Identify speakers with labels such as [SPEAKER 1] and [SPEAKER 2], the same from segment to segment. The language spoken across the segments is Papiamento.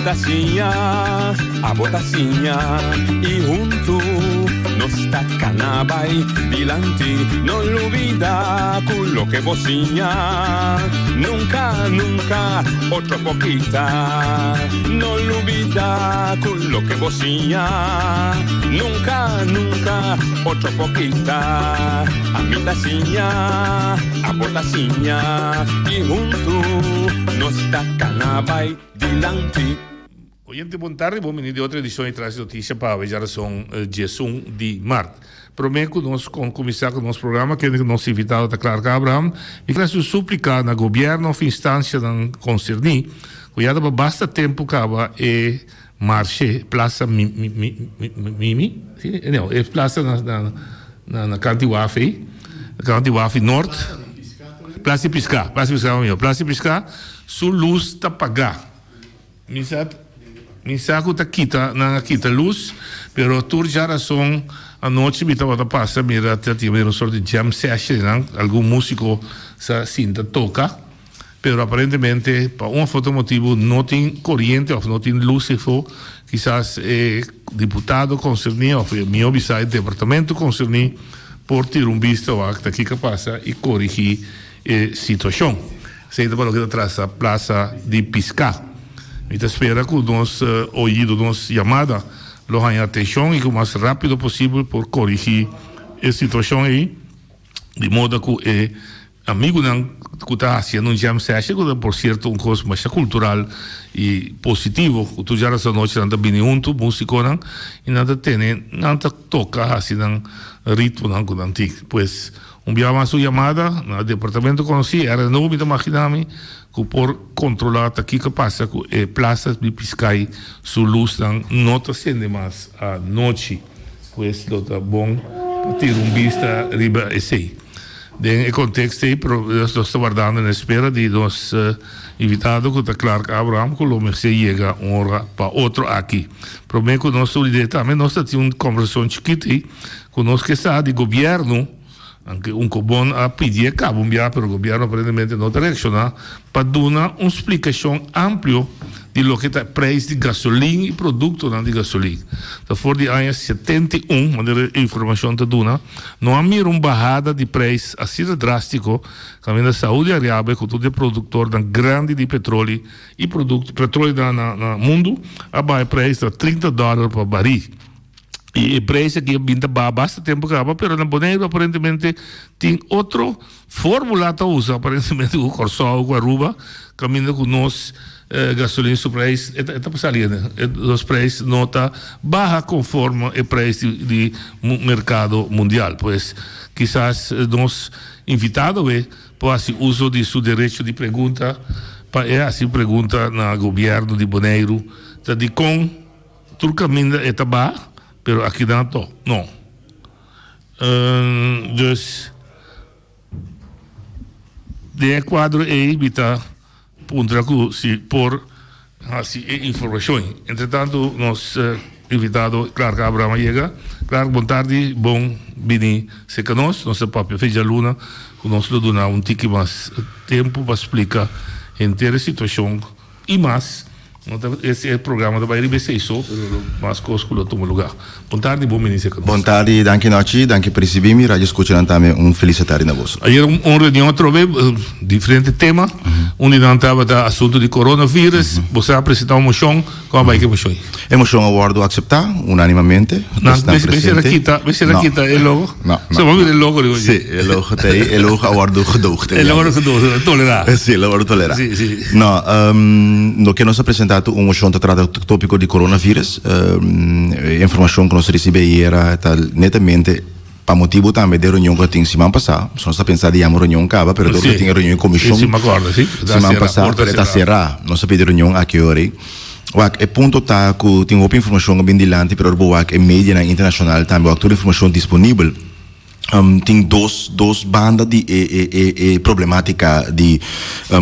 [SPEAKER 1] Ami ta siña, abo ta siña y huntu nos ta cana bay dilanti. No lubida cu loke bo siña nunca, nunca otro por kita. No lubida cu loke bo siña nunca, nunca otro por kita. Ami ta siña, abo ta siña y huntu nos ta cana bay dilanti.
[SPEAKER 2] Oyente bon tardi, bon bini di otro edicion di Tras di Noticia pa awe djarason diesun di mart. Prome cu nos con cuminsa cu nos programa kende cu nos invitado ta Clark Abraham, mi kier haci un suplica na gobierno of instancianan concerni cu ya ta pa basta tempo caba e marshe Plaza Mimi, si? No, e plaza na na kant di waf ey, na kant di waf di Noord, Plaza di Pisca, Plaza di Pisca mihor, Plaza di Pisca su luz ta paga. Mi sa mi sa ku ta kita nan a kita lus, pero tur djarason anochi mi tabata pasa mira ta tin un sort di jam session nan, algun musiko sa sinta toka, pero aparentemente pa un of otro motibu no tin koriente of no tin lus efo, kisas e diputado konserní of mihó bisa e departamento konserní por tira un bista wak ta kiko a pasa i korigí e situashon. Esei ta pa loke ta trasa Plaza di Piská. Mi ta spera ku nos oido, nos yamada lo haña atenshon i ku mas rápido posibel por korigí e situashon ei, di moda ku e amigunan ku ta hasiendo un jam session, ku ta por sierto un kos masha kultural i positivo, ku tur djaras anochi nan ta bini huntu, músikonan, i nan ta tene, nan ta toka hasi nan ritmonan ku nan tin. Pues. Un bia mas un yamada na departamento conoci, RNO mi ta magina mi cu por controla ta kico a pasa cu e plaza di Piscay su luznan no ta cende mas anochi. Pues lo ta bon pa tira un bista riba esey. Den e contexto ey nos ta wardando en espera di nos invitado cu ta Clark Abraham cu lo mester yega un ora pa otro aki. Prome cu nos olvide tambe nos ta tin un conversacion chikito ey. Ku nos ke sa di gobièrnu, anke Unkobon a pidi e kaba un bia pero gobièrnu aparentemente no ta reakshoná pa duna un splikashon amplio di loke ta e preis di gasolin i produktonan di gasolin. Ta for di aña 71, manera e informashon ta duna, no a mira un bahada di preis asina drástiko kaminda Saudi Arabia ku tur di e produktornan grandi di petroli i produkto petroli na na mundu a baha e preis na 30 dòler pa barí. I e prijs aki a bin ta baha basta tempo kaba, pero na Boneiru aparentemente tin otro formula ta usa aparentemente ku Kòrsou, ku Aruba, kaminda ku nos gasolin su prijs e ta saliendo. Nos prijs no ta baha konforme e prijs di merkado mundial. Pues kisas nos invitado awe por hasi uso di su derecho di pregunta pa e hasi un pregunta na gobièrnu di Boneiru ta dikon. Tur caminda e ta ba, pero akinan to no. Dus den e cuadro ey mi ta puntra cu si por haci e informacion. Entre tanto nos invitado Clark Abraham a yega. Clark, bon tardi, bon bini cerca nos. Nos ta papia fe djaluna cu nos lo duna un tiki mas tempo pa splica henter e situacion. Y mas, no ta e programa ta bay riba esey so, pero lo mas cos cu lo tuma lugar. Bon tardi, bon bini cerca nos.
[SPEAKER 3] Bon tardi, danki Nochi, danki pa ricibi mi. Radio Scuchanan tambe un feliz tardi na boso.
[SPEAKER 2] Ayer un reunion atrobe, diferente tema. Un di nan tabata asunto di coronavirus. Boso a presenta un mocion, con a bay cu e mocion?
[SPEAKER 3] E mocion a wordo acepta unanimamente.
[SPEAKER 2] Nan mester a kita, mester a kita e logo?
[SPEAKER 3] No,
[SPEAKER 2] no. So, mira e logo riba
[SPEAKER 3] dje. Si, e logo ta ei. E logo a wordo gedoogd.
[SPEAKER 2] E logo a wordo gedoogd, tolerá.
[SPEAKER 3] Si, e logo a wordo tolerá.
[SPEAKER 2] Si, si.
[SPEAKER 3] No, loke nos a presentá ta un mocion ta trata tópiko di coronavirus. E informashon ku nos a risibí ayera ta netamente pa motibu tambe di e reunion ku a tin siman pasá. So nos ta pensa di yama reunion kaba, pero dor ku tin e reunion di komishon
[SPEAKER 2] Si, mi akorda, si.
[SPEAKER 3] Siman pasá, pero e ta será. Nos a pidi reunion aki ora ei. Wak, e punto ta ku tin hopi informashon a bin dilanti, pero ora bo wak e medianan internashonal tambe wak tur informashon disponibel. Tin dos dos banda di e e e e problematica di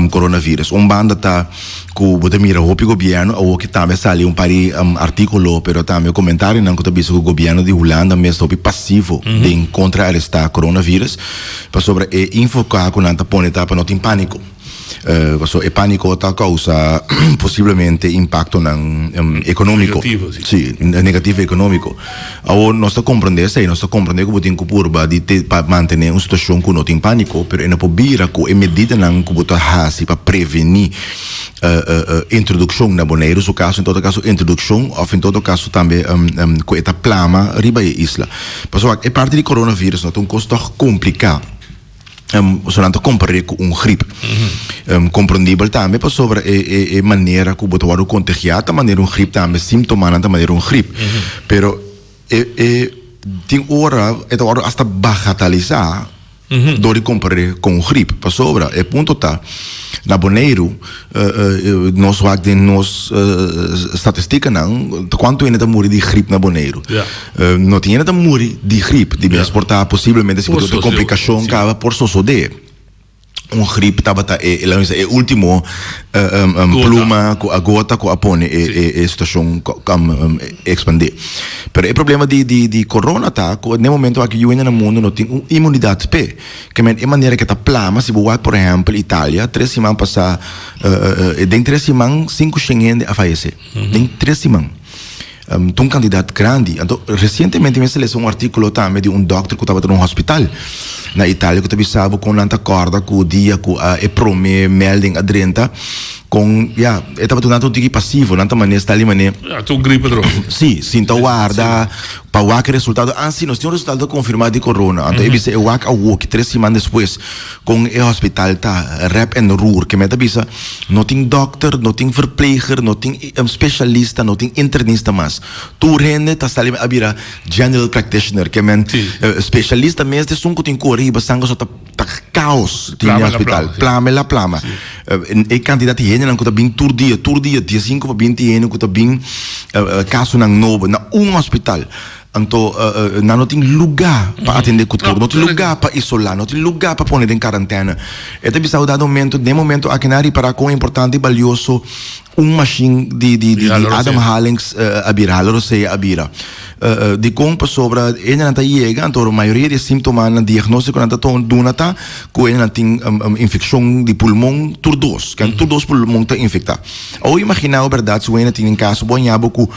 [SPEAKER 3] coronavirus. Un banda ta ku bo ta mira hopi gobièrnu awor ki tambe a sali un par di artíkulo pero tambe komentarionan ku ta bisa ku gobièrnu di Hulanda mes ta hopi pasivo den kontra arestá coronavirus pasobra e infoká ku nan ta pone ta pa no tin pániko. Paso e pániko ta kousa posiblemente impaktonan ekonómiko.
[SPEAKER 2] Negativo, si.
[SPEAKER 3] Si, negativo ekonómiko. Awor nos ta komprendé esei, nos ta komprendé ku bo tin ku purba di te pa mantené un situashon ku no tin pániko, pero e no por bira ku e medidanan ku bo ta hasi pa prevení introdukshon na Boneiru su kaso, en todo kaso introdukshon òf en todo kaso tambe ku e ta plama riba e isla. Pasobra e parti di coronavirus no ta un kos tòg kompliká. So nan ta kompar'é ku un grip. Komprendibel tambe pasobra e e manera ku bo ta wòrdu kontagiá ta manera un grip tambe, símtomanan ta manera un grip. Pero e e tin ora e ta wòrdu asta bagatalisá dor di kompar'é ku un grip. Pasobra e punto ta na Boneiru nos wak den nos statistikanan kuantu hende ta muri di grip na Boneiru. No tin hende ta muri di grip, di mes por ta posiblemente si bo tin otro komplikashon kaba por sosodé. Un grip tabata e, laga mi bisa, e ultimo pluma ku a gota ku a pone e situashon ekspandé. Pero e problema di korona ta ku den e momento aki yu hende na mundu no tin un inmunidat p'e. Ke men e manera ke ta plama, si bo wak por ehèmpel Italia, tres siman pasá, den tres siman sinkushen hende a fayesé, den tres siman. Ta un kantidat grandi. Anto resientemente mi a lesa un artíkulo tambe di un dòkter ku tabata na un hospital na Italia ku ta bisa bo kon nan ta kòrda ku dia ku a e promé melding a drenta kon ya e tabata nan ta un tiki pasivo nan ta manera sta li manera
[SPEAKER 2] Ya ta un gripe dro.
[SPEAKER 3] Si, sin ta warda pa wak e resultado. Ah si nos tin un resultado konfirmá di korona. Anto e bisa e wak awoki tres siman despues Kon e hospital ta rep en roer ke men ta bisa no tin dokter, no tin verpleger, no tin specialista, no tin internista mas. Tur hende ta sali a bira general practitioner ke men specialista mes ta esun ku tin kore hiba sango so ta kaos tin den hospital. Plama el a plama. E kantidat di hendenan ku ta bin tur dia tur dia diesinku pa binti hende ku ta bin kasonan nobo na un hospital. Anto nan no tin lugá pa atendé ku tur, no tin lugá pa isolá, no tin lugá pa pone den karantène. E ta bisa ku dado momento, den momento aki nan a ripará kon importante i balioso un mashin di di di ademhalings a bira, halerosea a bira. Dikon? Pasobra hendenan ta yega, anto mayoria di e símtomanan, diagnóstikonan ta duna ta ku hendenan tin infekshon di pulmon tur dos, tur dos pulmon ta infektá. Awor imaginá bo bèrdat si un hende tin den kas, bo haña bo ku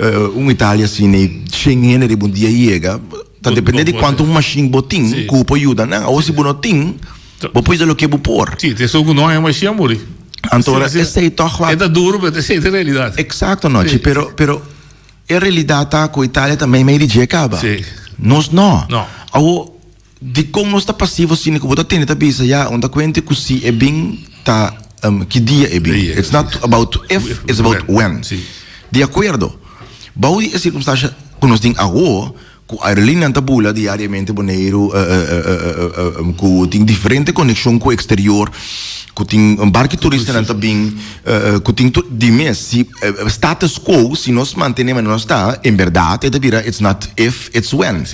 [SPEAKER 3] Un Italia asina e shen hende riba un dia yega, ta depende di kuantu mashin bo tin ku bo por yuda nan. Awor si bo no tin, bo por yuda loke bo por.
[SPEAKER 2] Si, te esun ku no haña mashin a muri.
[SPEAKER 3] Anto ora esei tòg wak.
[SPEAKER 2] E ta duru pero esei ta e realidat.
[SPEAKER 3] Eksakto Nochi, pero pero e realidat ta ku Italia ta meimei di dje kaba. Nos no. Awor Dikon nos ta pasivo asina ku bo ta tende ta bisa ya un ta kuente ku si e bin ta ki dia e bin. It's not about if, it's about when. Di akuerdo, bou di e sirkunstansha ku nos tin awo, ku aerolinianan ta bula diariamente Boneiru, ku tin diferente konekshon ku eksterior, ku tin barki turistanan ta bin, ku tin tur, di mes, si status quo, si nos mantené manera nos ta, en bèrdat e ta bira it's not if, it's when.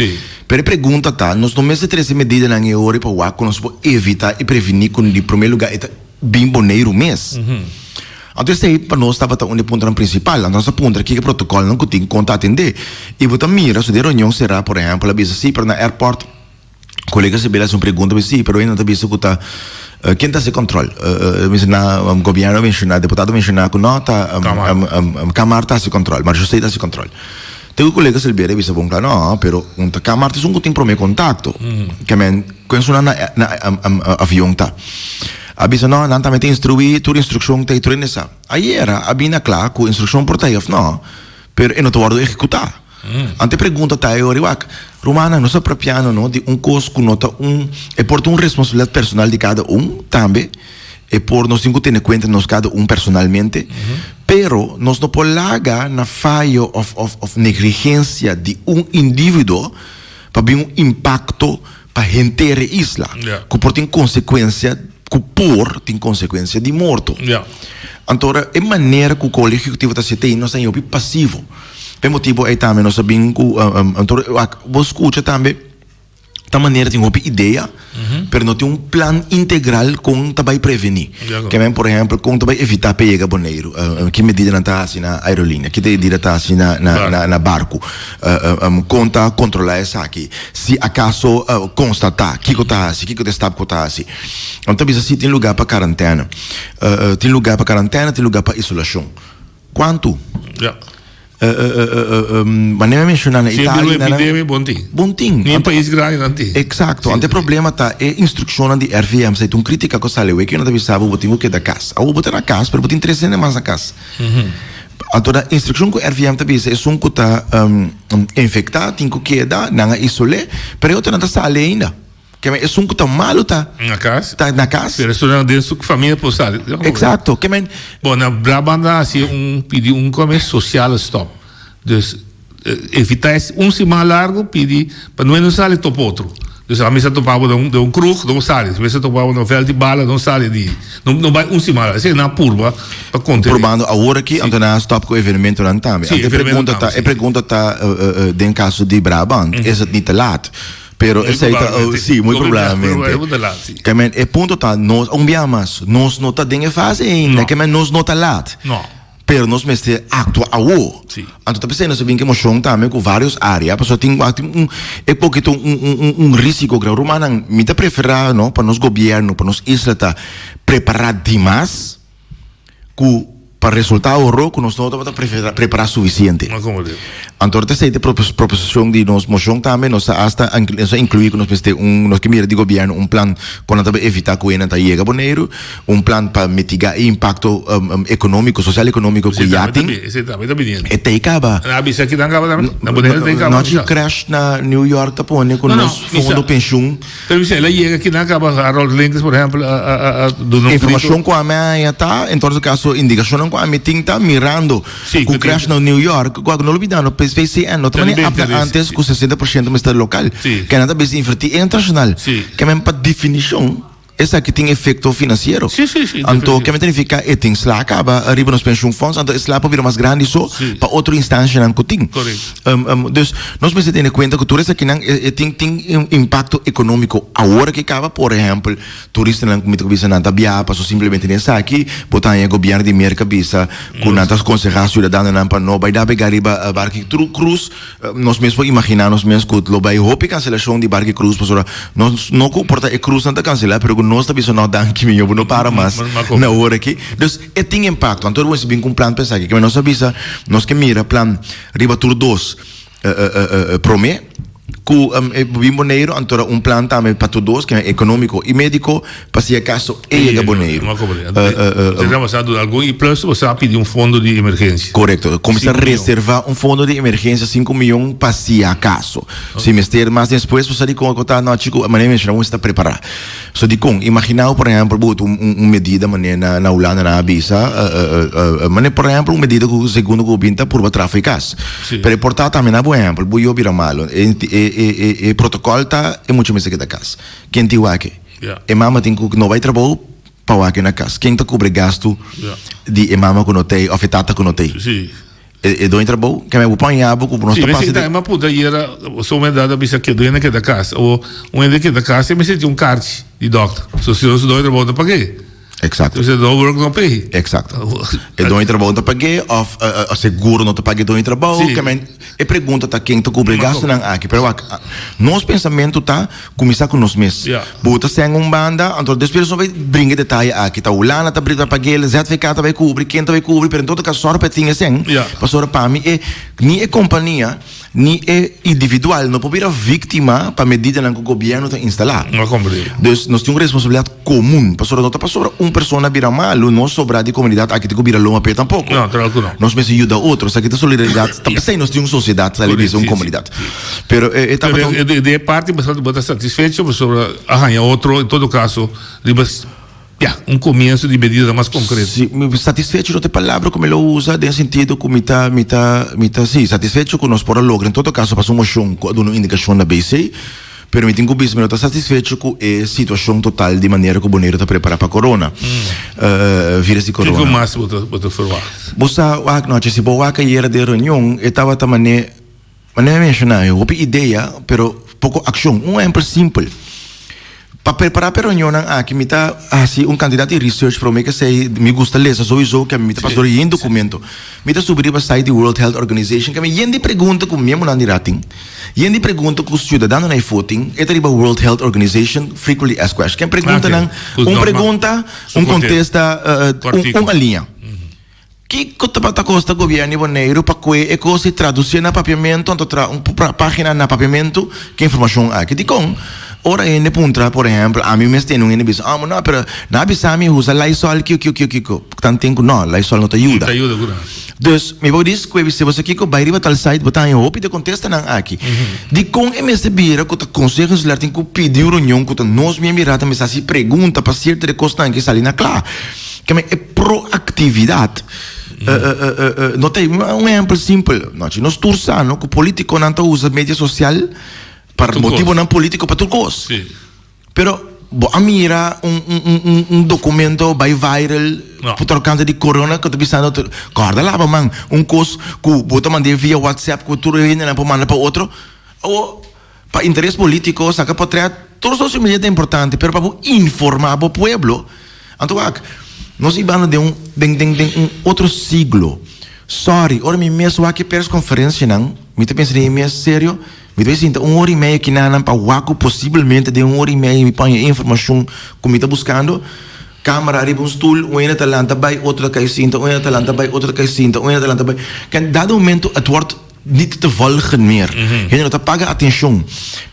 [SPEAKER 3] Pero e pregunta ta, nos no mester trese medidanan e ora pa wak ku nos por evita i prevení ku di promé lugá e ta bin Boneiru mes? Anto esei pa nos tabata un di e puntonan prinsipal. Anto nos a puntra kiko e protokòlnan ku tin kon ta atendé. I bo ta mira su den reunion será, por ehèmpel, a bisa si, pero na airport kolega Sibel a hasi un pregunta, a bisa si, pero hende ta bisa ku ta ken ta hasi kòntròl? Mi na gobièrnu a menshoná, deputado a menshoná ku no ta Kamar ta hasi kòntròl, Marjoseé ta hasi kòntròl. Te ku kolega Silveria a bisa bon kla, no, pero un ta ka Marta esun ku tin prome kontakto. Ke men ku esun na na avion ta. A bisa no, nan tambe ta instruí, tur instrukshon ta ei tur hende sa. Ayera a bini a kla ku instrukshon por ta ei òf no, pero e no ta wòrdu ehekutá. Anto e pregunta ta ei ora, wak, rumannan, nos ta papiando no di un kos ku no ta un, e por ta un responsabilidat personal di kada un tambe. E por nos tin ku tene kuenta nos kada un personalmente, pero nos no por laga na fayo òf òf òf negligensia di un individuo pa bin un impakto pa henter e isla, ku por tin konsekuensia, ku por tin konsekuensia di morto. Anto ora e manera ku Kolegio Ehekutivo ta sete ei nos ta hopi pasivo. P'e motibu ei tambe nos a bin ku anto bo skucha tambe. Ta manera tin hopi idea. Pero no tin un plan integral kon ta bai prevení. Ke men, por ehèmpel, kon ta bai evitá pa e yega Boneiru? Ki medidanan ta hasi na aerolínea? Ki medida ta hasi na na barku? Kon ta kontrolá esaki? Si akaso konstatá, kiko ta hasi? Kiko ta e stap ku ta hasi? Nan ta bisa si tin lugá pa karantèna. Tin lugá pa karantèna, tin lugá pa isolashon. Kuantu? Manera mi menshoná na
[SPEAKER 2] Italia. Siempre un epidemia bon tin.
[SPEAKER 3] Bon tin.
[SPEAKER 2] Ni e pais grandi nan tin.
[SPEAKER 3] Exacto. Anto e problema ta e instrukshonnan di RIVM sa ta un kritika ku sali awor ku nan ta bisa bo bo tin ku keda kas. Awor bo ta na kas pero bo tin tres hende mas na kas. Anto na instrukshon ku RIVM ta bisa esun ku ta infektá tin ku keda nan a isol'é pero e otronan ta sali ainda. Ke men esun ku ta malu ta
[SPEAKER 2] Na kas.
[SPEAKER 3] ta na kas.
[SPEAKER 2] Pero esunnan den su famia por sali.
[SPEAKER 3] Exacto. Ke men.
[SPEAKER 2] Bon na Brabant nan a hasi un pidi un kome sociale stop. Dus evita es un siman largo pidi pa no no sali topa otro. Dus ami sa topa bo den un kroeg no sali. Si mi sa topa bo na un veld di bala no sali di no bai un siman largo. Esei nan purba pa contene.
[SPEAKER 3] Probando awor aki anto nan a stop cu evenementonan tambe.
[SPEAKER 2] Si,
[SPEAKER 3] Anto e pregunta ta e pregunta ta den caso di Brabant is het niet te laat? Pero esei ta si muy probablemente. Ke men e punto ta nos un bia mas nos no ta den e fase ainda ke men nos no ta laat. Pero nos mester actua awo. Anto ta p'esei nos a bin ku e moshon tambe ku varios area pasobra tin wak tin un e pokito un un un risico grandi. Rumannan mi ta prefera no pa nos gobierno pa nos isla ta prepara dimas ku pa resulta oro ku nos no tabata prepara sufisiente. Anto ta esei ta e proposishon di nos moshon tambe. Nos ta asta nos a inkluí ku nos mester un nos ke mira di gobièrnu un plan kon nan ta bai evitá ku hende ta yega Boneiru, un plan pa mitigá e impakto ekonómiko, sosial ekonómiko ku ya tin. E ta ei kaba. Nochi crash na New York ta pone ku nos fondo penshun.
[SPEAKER 2] Pero mi sa, el a yega aki nan kaba Harold Linkers, por ehempel, a a a duna un grito.
[SPEAKER 3] Informashon ku ami a haña ta, en todo kaso indikashonnan ku ami tin ta mirando ku crash na New York, ku no lubida no, PCN no ta manera abla antes ku 60% mester lokal. Ke nan ta bisa invertí internashonal. Ke men pa definishon esaki tin efekto finansiero. Anto ke men ta nifiká e tin sla kaba riba nos pensioenfonds, anto e sla por bira mas grandi so pa otro instanshanan ku tin. Dus nos mester tene kuenta ku tur esakinan e tin tin un impakto ekonómiko awor ke kaba. Por ehèmpel, turistanan ku mi ta bisa nan ta biaha paso simplemente den esaki bo ta haña gobièrnu di Merka bisa ku nan ta konsehá siudadanonan pa no bai nabegá riba barki krus. Nos mes por imaginá nos mes ku lo bai hopi kanselashon di barki krus pasobra nos no ku por ta e krusnan ta kanselá pero ku nos ta bisa no danki miño bo no para mas na ora aki. Dus e tin impakto. Anto bo mester bin ku un plan pa esaki. Kimen nos a bisa nos ke mira plan. Riba tur dos prome ku e bin Boneiru anto un plan tambe pa tur dos ke ekonómiko i médiko pa si akaso e yega Boneiru.
[SPEAKER 2] I plus bo sa pidi un fondo di emergensia.
[SPEAKER 3] Korekto, kuminsá reservá un fondo di emergensia sinku mion pa si akaso. Si mester mas despues bo sa dikon ku ta anochi ku manera mi menshoná bo mester ta prepará. So dikon? Imaginá bo por ehèmpel bo un un medida manera na na Hulanda nan a bisa manera por ehèmpel un medida ku segundo ku bo bin ta purba traha for e kas. Pero e por ta tambe na bo ehèmpel bo yo bira malo e e e e protokòl ta e mucha mester keda kas. Ken tin wak? E mama tin ku no bai trabou pa wak na kas. Ken ta kubri gastu di e mama ku no t'ei òf e tata ku no t'ei? E doño trabou ke mi bo pon yabo ku nos
[SPEAKER 2] ta pasa di. Si, mi puntra ayera so un hende a bisa ke doño keda kas o un hende keda kas e mester tin un karchi di dokter so si no su doño trabou ta pag'é.
[SPEAKER 3] Exacto.
[SPEAKER 2] Si no work no pay.
[SPEAKER 3] Exacto. E doño trabou ta pag'é of seguro no ta paga e doño trabou. Ke men e pregunta ta ken ta kubri e gastunan aki pero wak nos pensamentu ta Kuminsá ku nos mes. Bo ta sèn un banda, anto despues nos bai bringa e detaye aki. Ta Hulanda ta ta pag'el, ZVK ta bai kubri, ken ta bai kubri, pero en todo kaso sòru pa e tin e sèn. Pasobra pa mi e ni e kompania ni e individual no por bira víktima pa medidanan ku gobièrnu ta instalá. Dus nos tin un responsabilidat komun. Pasobra no ta pasobra un persona bira malu, nos sobrá di komunidat aki tin ku bira loma p'e tampoko. Nos mester yuda otro. Esaki ta solidaridat. Ta p'esei nos tin un sosiedat, sali bisa un komunidat.
[SPEAKER 2] Pero e e tabata un. Pero di e parti bo ta satisfecho pasobra a haña otro en todo caso riba ya un comienso di medidanan mas concreto.
[SPEAKER 3] Si, satisfecho no ta e palabra cu mi lo usa den sentido cu mi ta mi ta mi ta si satisfecho cu nos por a logra en todo caso pasa un mocion cu a duna un indicacion na BC pero mi tin cu bisa mi no ta satisfecho cu e situacion total di manera cu Boneiru ta prepara pa corona virus di corona.
[SPEAKER 2] Kico mas bo ta bo ta verwacht?
[SPEAKER 3] Bo sa wak nochi si bo wak ayera den reunion e tabata mane. Manera mi menshoná, e hopi idea, pero poko akshon. Un ehèmpel simpel. Pa prepará pa e reunionnan aki mi ta hasi un kantidat di research promé ku esei. Mi gusta lesa souiso ke mi ta pasa dor yen dokumento. Mi ta subi riba site di World Health Organization ke mi yen di pregunta ku miembronan di raad tin, yen di pregunta ku siudadanonan efo tin. E ta riba World Health Organization Frequently Asked Questions. Ken preguntanan, un pregunta, un kontesta, un aliña. Kiko tabata kosta gobièrnu di Boneiru pa kue e kos i tradusié na papiamentu anto traha un página na papiamentu ku e informashon aki? Dikon ora hende puntra, por ehèmpel, ami mes tene un hende bisa, oh no, pero nan a bisa mi usa Lysol kiko kiko kiko, tanten ku no, Lysol no ta yuda. Dus mi por dis kue bisa boso kiko, bai riba tal site bo ta haña hopi di e kontestanan aki. Dikon e mester bira ku ta Konseho Insular tin ku pidi un reunion ku ta nos miembro ta mester hasi pregunta pa sierto di e kosnan aki sali na kla? Keme e proactividad no ta un ehempel simpel. Nochi nos tur sa no ku politiconan ta usa media social pa motibonan politico pa tur cos. Pero bo a mira un un un documento bai viral ku tocante di corona ku ta bisando corda laba man un cos ku bo ta mand'e via WhatsApp ku tur hendenan por manda pa otro. Awo Pa interes politico saca potret tur social media ta importante pero pa bo informa bo pueblo anto wak nos ibando den un den den den un otro siglo sorry ora mi mes wak e persconferencianan mi ta pensa den mi mes serio mi ta bay sinta un ora y medio kinanan pa wak cu posiblemente den un ora y medio mi paña e informacion cu mi ta buscando camara ariba un stoel un hende ta lanta bay otro ta cay sinta un hende ta lanta bay otro ta cay sinta un hende ta lanta bay dado momento het wordt Niet te volgen meer. Hende no ta paga atencion.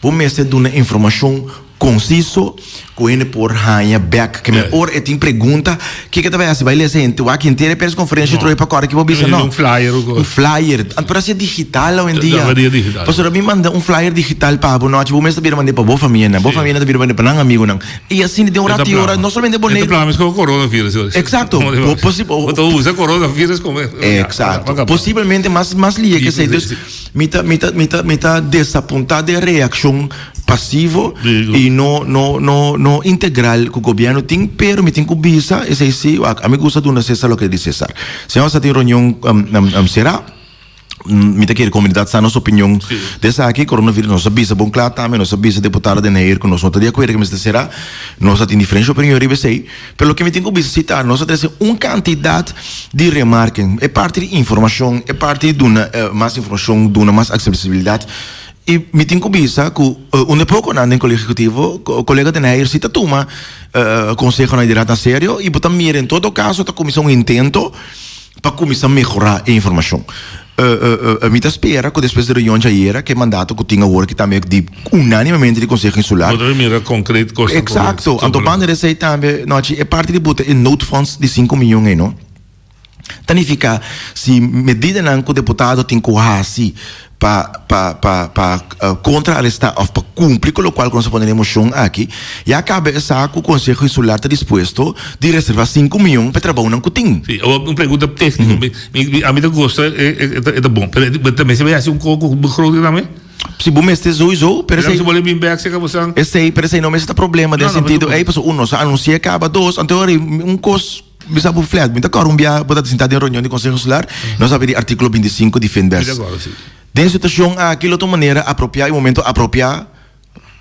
[SPEAKER 3] Bo mester duna informacion conciso cu hende por haña bek. Ke men ora e tin pregunta, kiko e ta bai haci? Bai lesa hende wak henter e persconferencia trohe pa cora ki bo bisa? No.
[SPEAKER 2] Un flyer o cos.
[SPEAKER 3] Un flyer. Pero así digital awendia.
[SPEAKER 2] Awendia digital.
[SPEAKER 3] Pasobra mi manda un flyer digital pa bo nochi, bo mes ta bira mand'e pa bo famianan, bo famianan ta bira mand'e pa nan amigonan. Y asina den un rato y ora, no solamente Boneiru.
[SPEAKER 2] E ta plama mes como coronavirus.
[SPEAKER 3] Exacto.
[SPEAKER 2] Bo ta usa coronavirus como.
[SPEAKER 3] Exacto. Posiblemente mas mas lihe que esey. Dus mi ta mi ta mi ta mi ta desapunta den reaccion pasivo y no no no no integral cu gobierno tin, pero mi tin cu bisa esey si, ami gusta duna Cesar loke di Cesar. Señor sa tin reunion cera. Mi ta kere komunidat sa nos opinion di esaki. Coronavirus nos a bisa bon kla tambe, nos a bisa deputado Den Heyer ku nos no ta di akuerdo ku mester sera. Nos a tin diferensha opinion riba esei. Pero loke mi tin ku bisa si ta nos a trese un kantidat di remarken. E parti di informashon, e parti di duna mas informashon, duna mas aksesibilidat. I mi tin ku bisa ku un di pokonan den Kolegio Ehekutivo, kolega Den Heyer si ta tuma konsehonan di raad na serio i bo ta mira en todo kaso ta kuminsá un intento. Pa kuminsá mehorá e informashon. Mi ta spera ku despues di reunion djayera ku e mandato ku tin awor aki tambe di unánimamente di Konseho Insular.
[SPEAKER 2] Bo ta mira konkret kosnan.
[SPEAKER 3] Eksakto. Anto banda di esei tambe, Nochi, e parti di buta e noodfonds di sinku miyon ei no ta nifiká si medidanan ku deputado tin ku hasi pa pa pa pa kontra arestá òf pa kumpli ku lokual ku nos a pone den e moshon aki, ya kaba e sa ku Konseho Insular ta dispuesto di reservá sinku mion pa e trabounan ku tin.
[SPEAKER 2] Sí, awor un pregunta tékniko. Mi mi ami ta gusta e e ta bon, pero bo ta mester bai hasi un kos ku begroting tambe?
[SPEAKER 3] Si bo mester souiso, pero esei.
[SPEAKER 2] Si bo le bin bèk serka bo san.
[SPEAKER 3] Esei, pero esei no mester ta problema den sentido ei, pasobra un, nos a anunsi'é kaba, dos, anto ora un kos. Mi sa bo flat, mi ta kòrda un bia bo ta sintá den reunion di Konseho Insular, nos a pidi artíkulo 25 di Finbes. Den e situashon aki lo ta un manera apropiá i momento apropiá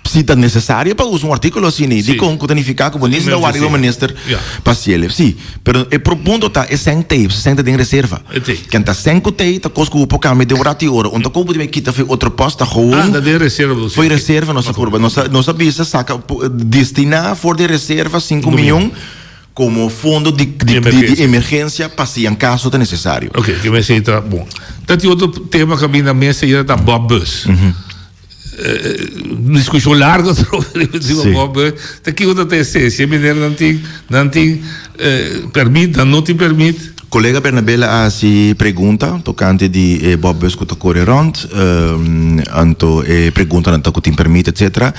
[SPEAKER 3] si ta nesesario pa usa un artíkulo asina. Dikon ku ta nifiká ku bo nesita wak riba minister pa hasiel. Sí, pero e punto ta e sèn t'ei, e sèn ta den reserva. Ken ta sèn ku t'ei ta kos ku bo por kambia den un ratu i ora. Un ta ku bo debe kita fo'i otro pòst ta gewoon fo'i reserva nos a purba. Nos a bisa saka destiná for di reserva sinku mion. Komo fondo di di emergensia pa si en kaso ta nesesario.
[SPEAKER 2] Ok, ke mester ta bon. Ta tin otro tema ku a bini na mesa i ta Bob Bus. Diskushon largo atrobe riba Bob Bus. Ta kiko ta ta esensia? E meneer nan tin nan tin permit, nan no tin permit?
[SPEAKER 3] Kolega Bernabela a hasi pregunta tokante di e Bob Bus ku ta kore rònt. Anto e preguntanan ta ku tin permit etsetera.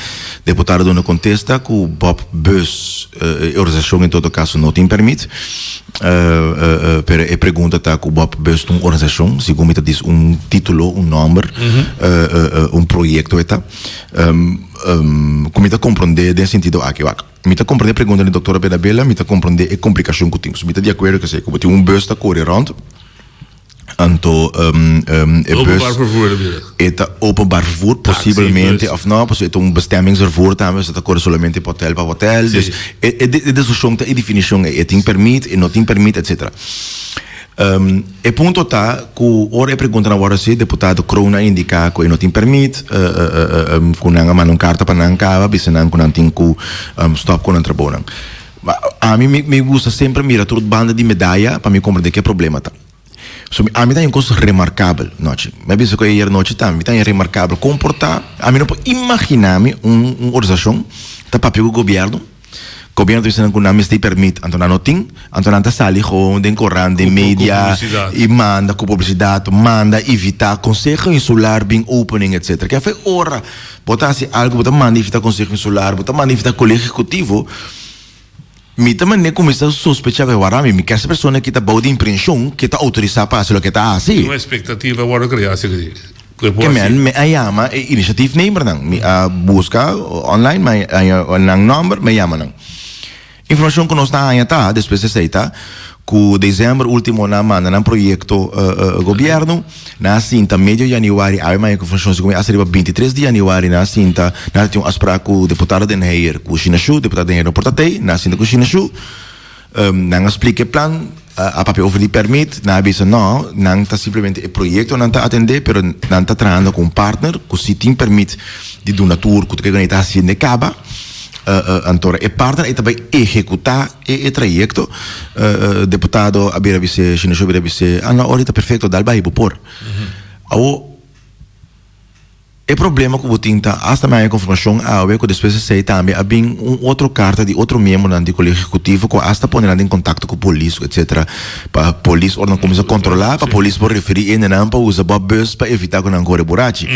[SPEAKER 3] Deputado duna kontesta ku Bob Bus. E organisashon en todo kaso no tin permit, pero e pregunta ta ku bo a best un organisashon, segun mi ta dis un titulo, un nòmber, un proyekto e ta. Ku mi ta komprondé den sentido aki, wak, mi ta komprondé e pregunta di doktora Benabela, mi ta komprondé e komplikashon ku tin. So mi ta di akuerdo ku esei, ku bo tin un bus ta kore rònt. Anto e bus.
[SPEAKER 2] Openbaar vervoer ta bira.
[SPEAKER 3] E ta openbaar vervoer posiblemente of no, pasobra e ta un bestemmingsvervoer tambe, so ta kore solamente pa hotel pa hotel. Dus e e diskushon ta e definishon ei, e tin permit, e no tin permit etcetera. E punto ta ku ora e preguntanan wòrdu hasi, deputado Kroon a indiká ku e no tin permit, ku nan a manda un karta pa nan kaba bisa nan ku nan tin ku stòp ku nan trabounan. Ami mi gusta semper mira tur banda di medaya pa mi komprende ke problema ta. So mi ami ta un kos remarkabel nochi. Mi a bisa ku ayer nochi tambe mi ta un remarkabel komportá. Ami no por imaginá mi un un organisashon ta papia ku gobièrnu, gobièrnu ta bisa nan ku nan mester pèrmit anto nan no tin, anto nan ta sali gewoon den korant, den media i manda ku publisidat, manda invitá konseho insular bin opening etsetera. Ke afe ora bo ta hasi algu bo ta manda invitá konseho insular, bo ta manda invitá kolegio ehekutivo. Mi ta manera kuminsá sospechá ku warami mi kèr si persona ki ta bou di imprenshon ke ta outorisá pa hasi loke e ta hasi.
[SPEAKER 2] Un espektativa wòrdu kreá aserka di ku e por
[SPEAKER 3] Ke
[SPEAKER 2] hasi.
[SPEAKER 3] men mi a yama e initiatiefnemernan. Mi a buska online, mi a haña nan nòmber, mi a yama nan. Informashon ku nos ta haña ta, despues di esei ta, ku desèmber último nan a manda nan proyekto gobièrnu. Nan a sinta medio yanüari, awe maña ku funshon segun mi hasta riba bintitres di yanüari nan a sinta, nan a tin un afsprak ku deputado Den Heyer ku Shina Shu, deputado Den Heyer no por ta tei, nan a sinta ku Shina Shu, nan a splika e plan, a papia over di pèrmit, nan a bisa no, nan ta simplemente e proyekto nan ta atendé pero nan ta trahando ku un partner ku si tin pèrmit di duna tur ku ta kiko nan ta hasiendo e kaba, anto e partner ei ta bai ehekutá. E trayecto, deputado a bira bis'é, Shinoshó a bira bis'é, ah no, ora ta perfecto, dal bai, bo por. Awor, e problema ku bo tin ta, asta mi a haña konfirmashon awe ku despues esei tambe a bin un otro karta di otro miembronan di Kolegio Ehekutivo ku asta pone nan den kontakto ku polis, etcetera, pa polis ora nan kuminsá kontrolá, pa polis por referí hendenan pa usa bo bus pa evitá ku nan kore burachi.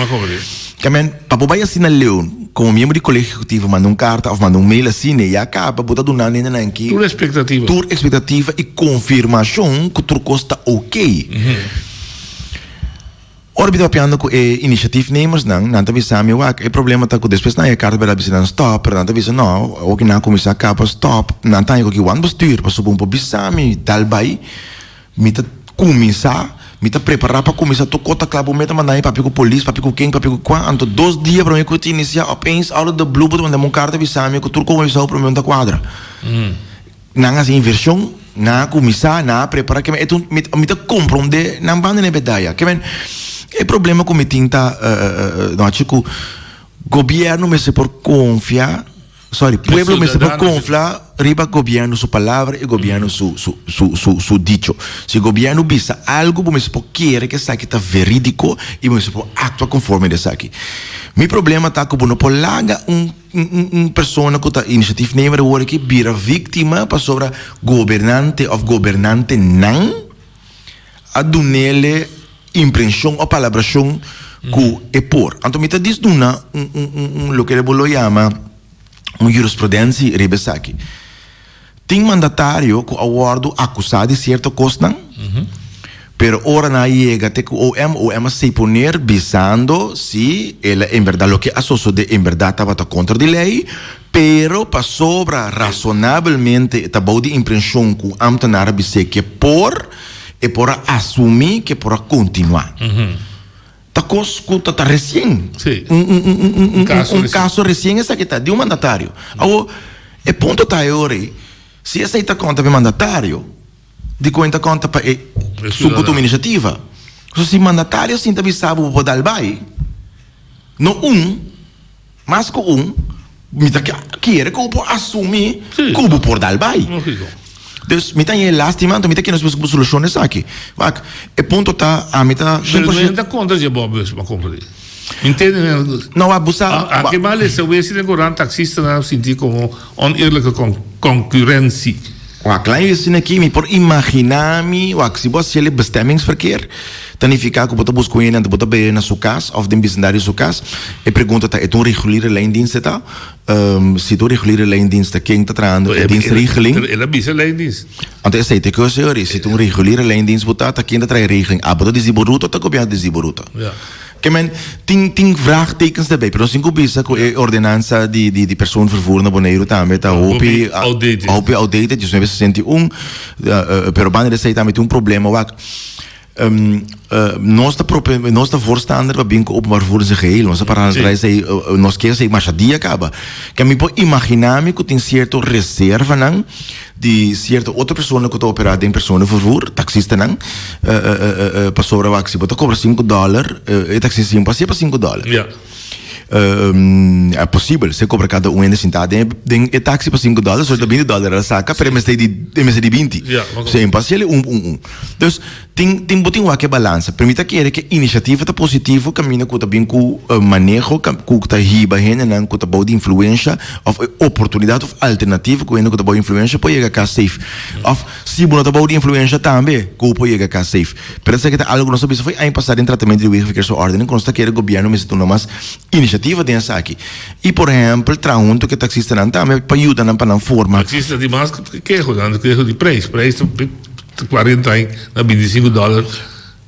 [SPEAKER 3] Kamen, pa bo bai asina leu, komo miembro di Kolegio Ehekutivo manda un karta òf manda un mail asina i a kaba bo ta duna nendenan ki
[SPEAKER 2] Tur espektativa.
[SPEAKER 3] tur espektativa i konfirmashon ku tur kos ta oké. Ora mi ta papiando ku e initiatiefnemersnan, nan ta bisa mi, wak, e problema ta ku despues nan haña e karta bèrdad bisa nan stòp, pero nan ta bisa no, awor ki nan a kuminsá kaba stòp, nan ta haña ku ki wan bestuur pasobra bo por bisa mi dal bai. Mi ta kuminsá, mi ta prepará pa kuminsá tur kos ta kla bo meta manda mi papia ku polis, papia ku ken, papia ku kua, anto dos dia promé ku ta inisiá opeens out of the blue bo ta manda mi un karta bisa mi ku tur kos bo a bisa bo promé no ta kuadra. Nan a hasi invershon, nan a kuminsá, nan a prepará, ke men e ta un, mi ta komprondé nan banda na e bedaya. Ke men e problema ku mi tin ta nochi ku gobièrnu mester por konfia. Sorry, pueblo mester por konfla riba gobierno su palabra i gobierno su su su su su dicho. Si gobierno bisa algo bo mester por kere ku esaki ta verídiko i bo mester por aktua konforme di esaki. Mi problema ta ku bo no por laga un un un persona ku ta initiatiefnemer awor aki bira víktima pasobra gobernante òf gobernantenan a dunele imprenshon o palabrashon ku e por. Anto mi ta dis duna un un un un loke bo lo yama un jurisprudentie riba esaki. Tin mandatario ku a wòrdu akusá di sierto kosnan, pero ora nan a yega te ku OM, OM a seponer bisando si el a en bèrdat loke a sosodé en bèrdat tabata kontra di lei, pero pasobra rasonabelmente e ta bou di imprenshon ku ámtenar a bis'é ke por, E por a asumí ku e por a kontinuá. Ta kos ku ta ta resien.
[SPEAKER 2] Sí.
[SPEAKER 3] Un, un, un, un, un,
[SPEAKER 2] Un kaso
[SPEAKER 3] un
[SPEAKER 2] resien.
[SPEAKER 3] kaso resien esaki ta di un mandatario. Awor, e punto ta e ora ei, si esei ta konta pa e mandatario, dikon e ta konta pa e
[SPEAKER 2] E
[SPEAKER 3] esun ku tuma
[SPEAKER 2] siudadano.
[SPEAKER 3] inisiativa? So si mandatario sinta bisa bo bo por dal bai, no un, Mas ku un, mi ta kere ku bo por asumí ku bo por dal bai. Dus mi ta haña e lástima, anto mi ta kere nos busca un solushon esaki. Wak, e punto ta, ami ta
[SPEAKER 2] Pero no e ta kontra dje bo bus pa kompra di. Mi ntende mi.
[SPEAKER 3] No, wak, bo sa.
[SPEAKER 2] A ke mal esa wesi den koran taksistanan a sinti komo oneerlijke concurrentie.
[SPEAKER 3] Wak, lan yo asina aki, mi por imaginá mi, wak, si bo hasiel e bestemmingsverkeer, ta nifiká ku bo ta buska un hende anto bo ta beye na su kas òf den bisindario di su kas. E pregunta ta, e ta un reguliere lijndienst e ta? Si ta un reguliere lijndienst ta ken ta trahando e dienstregeling?
[SPEAKER 2] Pero el a bisa lijndienst.
[SPEAKER 3] Anto esei ta e kos ei, si ta un reguliere lijndienst bo ta, ta ken ta traha e regeling? Abo ta disi bo ruta òf ta gobièrnu ta disi bo ruta? Ke men, tin tin vraagtekens daarbij, pero nos tin ku bisa ku e ordenansa di di di persoonvervoer na Boneiru tambe ta hopi
[SPEAKER 2] Hopi outdated.
[SPEAKER 3] hopi outdated, diesnuebe sesenta i un, pero banda di esei tambe tin un problema wak. Nos ta prope, nos ta voorstander pa bin ku openbaar vervoer in zijn geheel. Nos ta para na trae esei, nos ke esei masha dia kaba. Ke mi por imaginá mi ku tin sierto reservanan di sierto otro persona ku ta operá den personenvervoer, taksistanan, pasobra wak si bo ta kobra sinku dòler, e taksista sin por hasié pa sinku dòler. E posibel, si e kobra kada un hende sintá den den e taksi pa sinku dòler, so e ta binti dòler el a saka, pero e mester di e mester di binti. So e por hasiel un un un. Dus tin tin bo tin wak e balansa. Pero mi ta kere ku e inisiativa ta positivo kaminda ku ta bin ku maneho ku ta hiba hendenan ku ta bou di influensha òf e oportunidat òf alternativa ku hende ku ta bou di influensha por yega kas safe. Òf si bo no ta bou di influensha tambe ku bo por yega kas safe. Pero esaki ta algo ku nos a bisa fo'i aña pasá den tratamentu di Wegenverkeersverordening ku nos ta kere gobièrnu mester tuma mas inisiativa den esaki. I por ehèmpel traha huntu ku e taksistanan tambe pa yuda nan pa nan forma.
[SPEAKER 2] Taksista tin mas keho, nan keho di preis. Preis ta kuarenta na bintisinku dòler.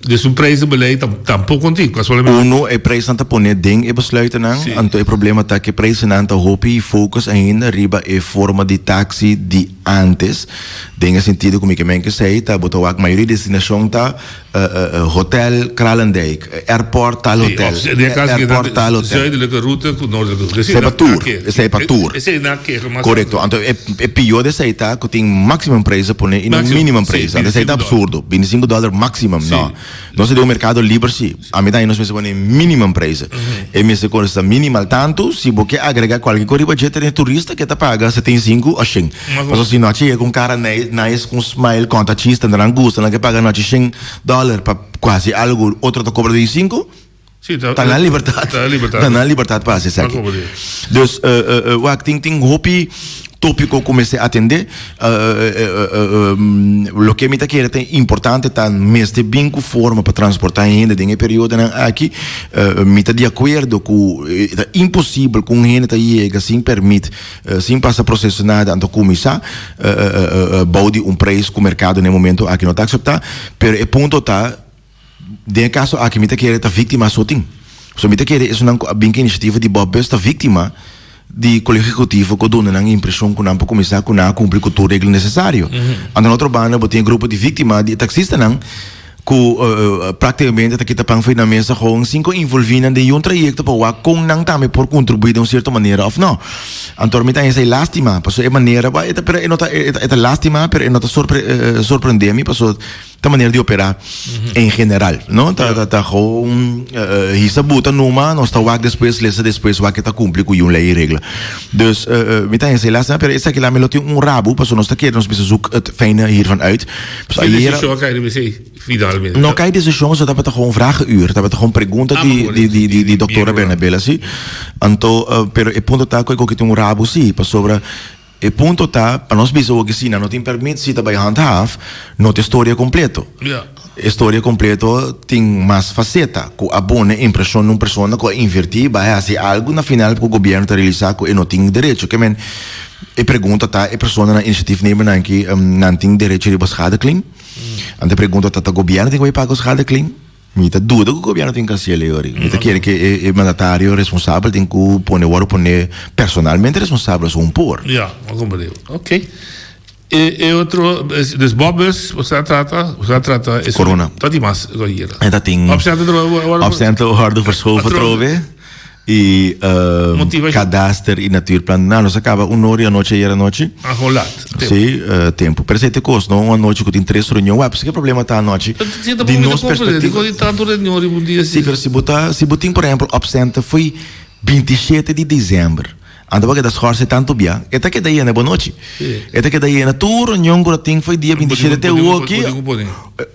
[SPEAKER 2] Dus un prijzenbeleid tampoko tin.
[SPEAKER 3] Uno, e prijsnan ta pone den e besluitennan. Anto e problema ta ku e prijzennan ta hopi focus ainda riba e forma di taksi di antes. Den e sentido ku mi ke men kesei ta bo ta wak mayoria di destinashon ta hotel Kralendijk, airport tal hotel, airport tal hotel.
[SPEAKER 2] Zuidelijke route ku noordelijke route.
[SPEAKER 3] Esei pa tur, esei pa tur. Korekto. Anto e pió di esei ta ku tin maximum prijs a pone i no minimum prijs. Anto esei ta absurdo. Bintisinko dòler maximum, no. Nos ta den un merkado liber si. A mi ta nos mester pone minimum prijzen. E mester kosta minimal tantu, si bo ke agrega kualke kos riba dje ta den turista ke ta paga 75 o shen. Pasobra si nochi yega un kara nice ku un smile konta chiste nan gusta nan ke paga nochi shen dollar pa hasi algu otro ta kobra 25, ta nan libertat. Ta nan libertat pa hasi esaki. Dus wak tin tin hopi tópiko ku mester atendé. Loke mi ta kere ta importante ta mester bin ku forma pa transportá hende den e periodonan aki. Mi ta di akuerdo ku ta imposibel ku un hende ta yega sin pèrmit, sin pasa proseso nada, anto kuminsá bou di un preis ku merkado na e momento aki no ta akseptá. Pero e punto ta. Den e kaso aki mi ta kere ta víktima so tin. So mi ta kere esunnan ku a bin ku inisiativa di Bob Bus ta víktima di Kolegio Ehekutivo ku a duna nan impreshon ku nan por kuminsá ku nan a kumpli ku tur regla nesesario. Anto na otro banda bo tin e grupo di víktima di e taksistanan ku práktikamente ta kita pan fo'i nan mesa gewoon sin ku involví nan den yun trayekto pa wak kon nan tambe por kontribuí den un sierto manera òf no. Anto mi ta hesei lástima pasobra e manera pero e no ta e ta lástima pero e no ta sorprendé mi pasobra Ta manera di operá en general, no? Ta ta ta gewoon hisa buta numa, nos ta wak despues, lesa despues wak ke ta kumpli ku yun lei i regla. Dus mi ta hesei lastima, pero esaki la mi lo tin un rabu, pasobra nos ta kere nos bisa zoek het fijne hiervan uit.
[SPEAKER 2] Ki desishon a kai riba esei finalmente?
[SPEAKER 3] No kai desishon, pasobra tabata gewoon vragenuur, tabata gewoon pregunta di di di di doktora Bernabela, si. Anto, pero e punto ta ku e koki tin un rabu si, pasobra E punto ta, pa nos bisa hoki si nan no tin permit si ta bai handhaaf, no ta e storia completo. E storia completo tin mas faceta cu a pone impresion na un persona cu a inverti bai haci algo na final cu gobierno ta realisa cu e no tin derecho. Ke men e pregunta ta e personanan initiatiefnemernan aki nan tin derecho riba schadeclaim? Anto e pregunta ta, ta gobierno tin cu bai paga schadeclaim? Mi ta duda ku gobierno tin kasiel e ori. Mi ta kere ke e mandatario responsabel tin ku pone wòrdu pone personalmente responsabel asun un por.
[SPEAKER 2] Ya, a komprende. Ok. E e otro, dus Bob bus, bo sa trata, bo sa trata e
[SPEAKER 3] Corona.
[SPEAKER 2] Ta di mas goyera.
[SPEAKER 3] E ta tin.
[SPEAKER 2] Opcenten
[SPEAKER 3] Opcenten wòrdu verschoven atrobe. Y kadaster y natuurplan. Nou, nos a kaba un ora y anochi ayer anochi.
[SPEAKER 2] Ah, gewoon laat.
[SPEAKER 3] Tempo. Sí, tempo. Pero esei te kos, no? Un anochi ku tin tres reunion. Wak, paske problema ta anochi?
[SPEAKER 2] Sí, di nos perspektiva. Di tantu reunion riba un dia.
[SPEAKER 3] Sí, pero si bo ta, si bo tin por ehempel opcenten fo'i 27 di december. Anto bo a keda schorse tantu bia, e ta keda yena bo nochi. E ta keda yena tur reunion ku ta tin fo'i dia 27 te awoki.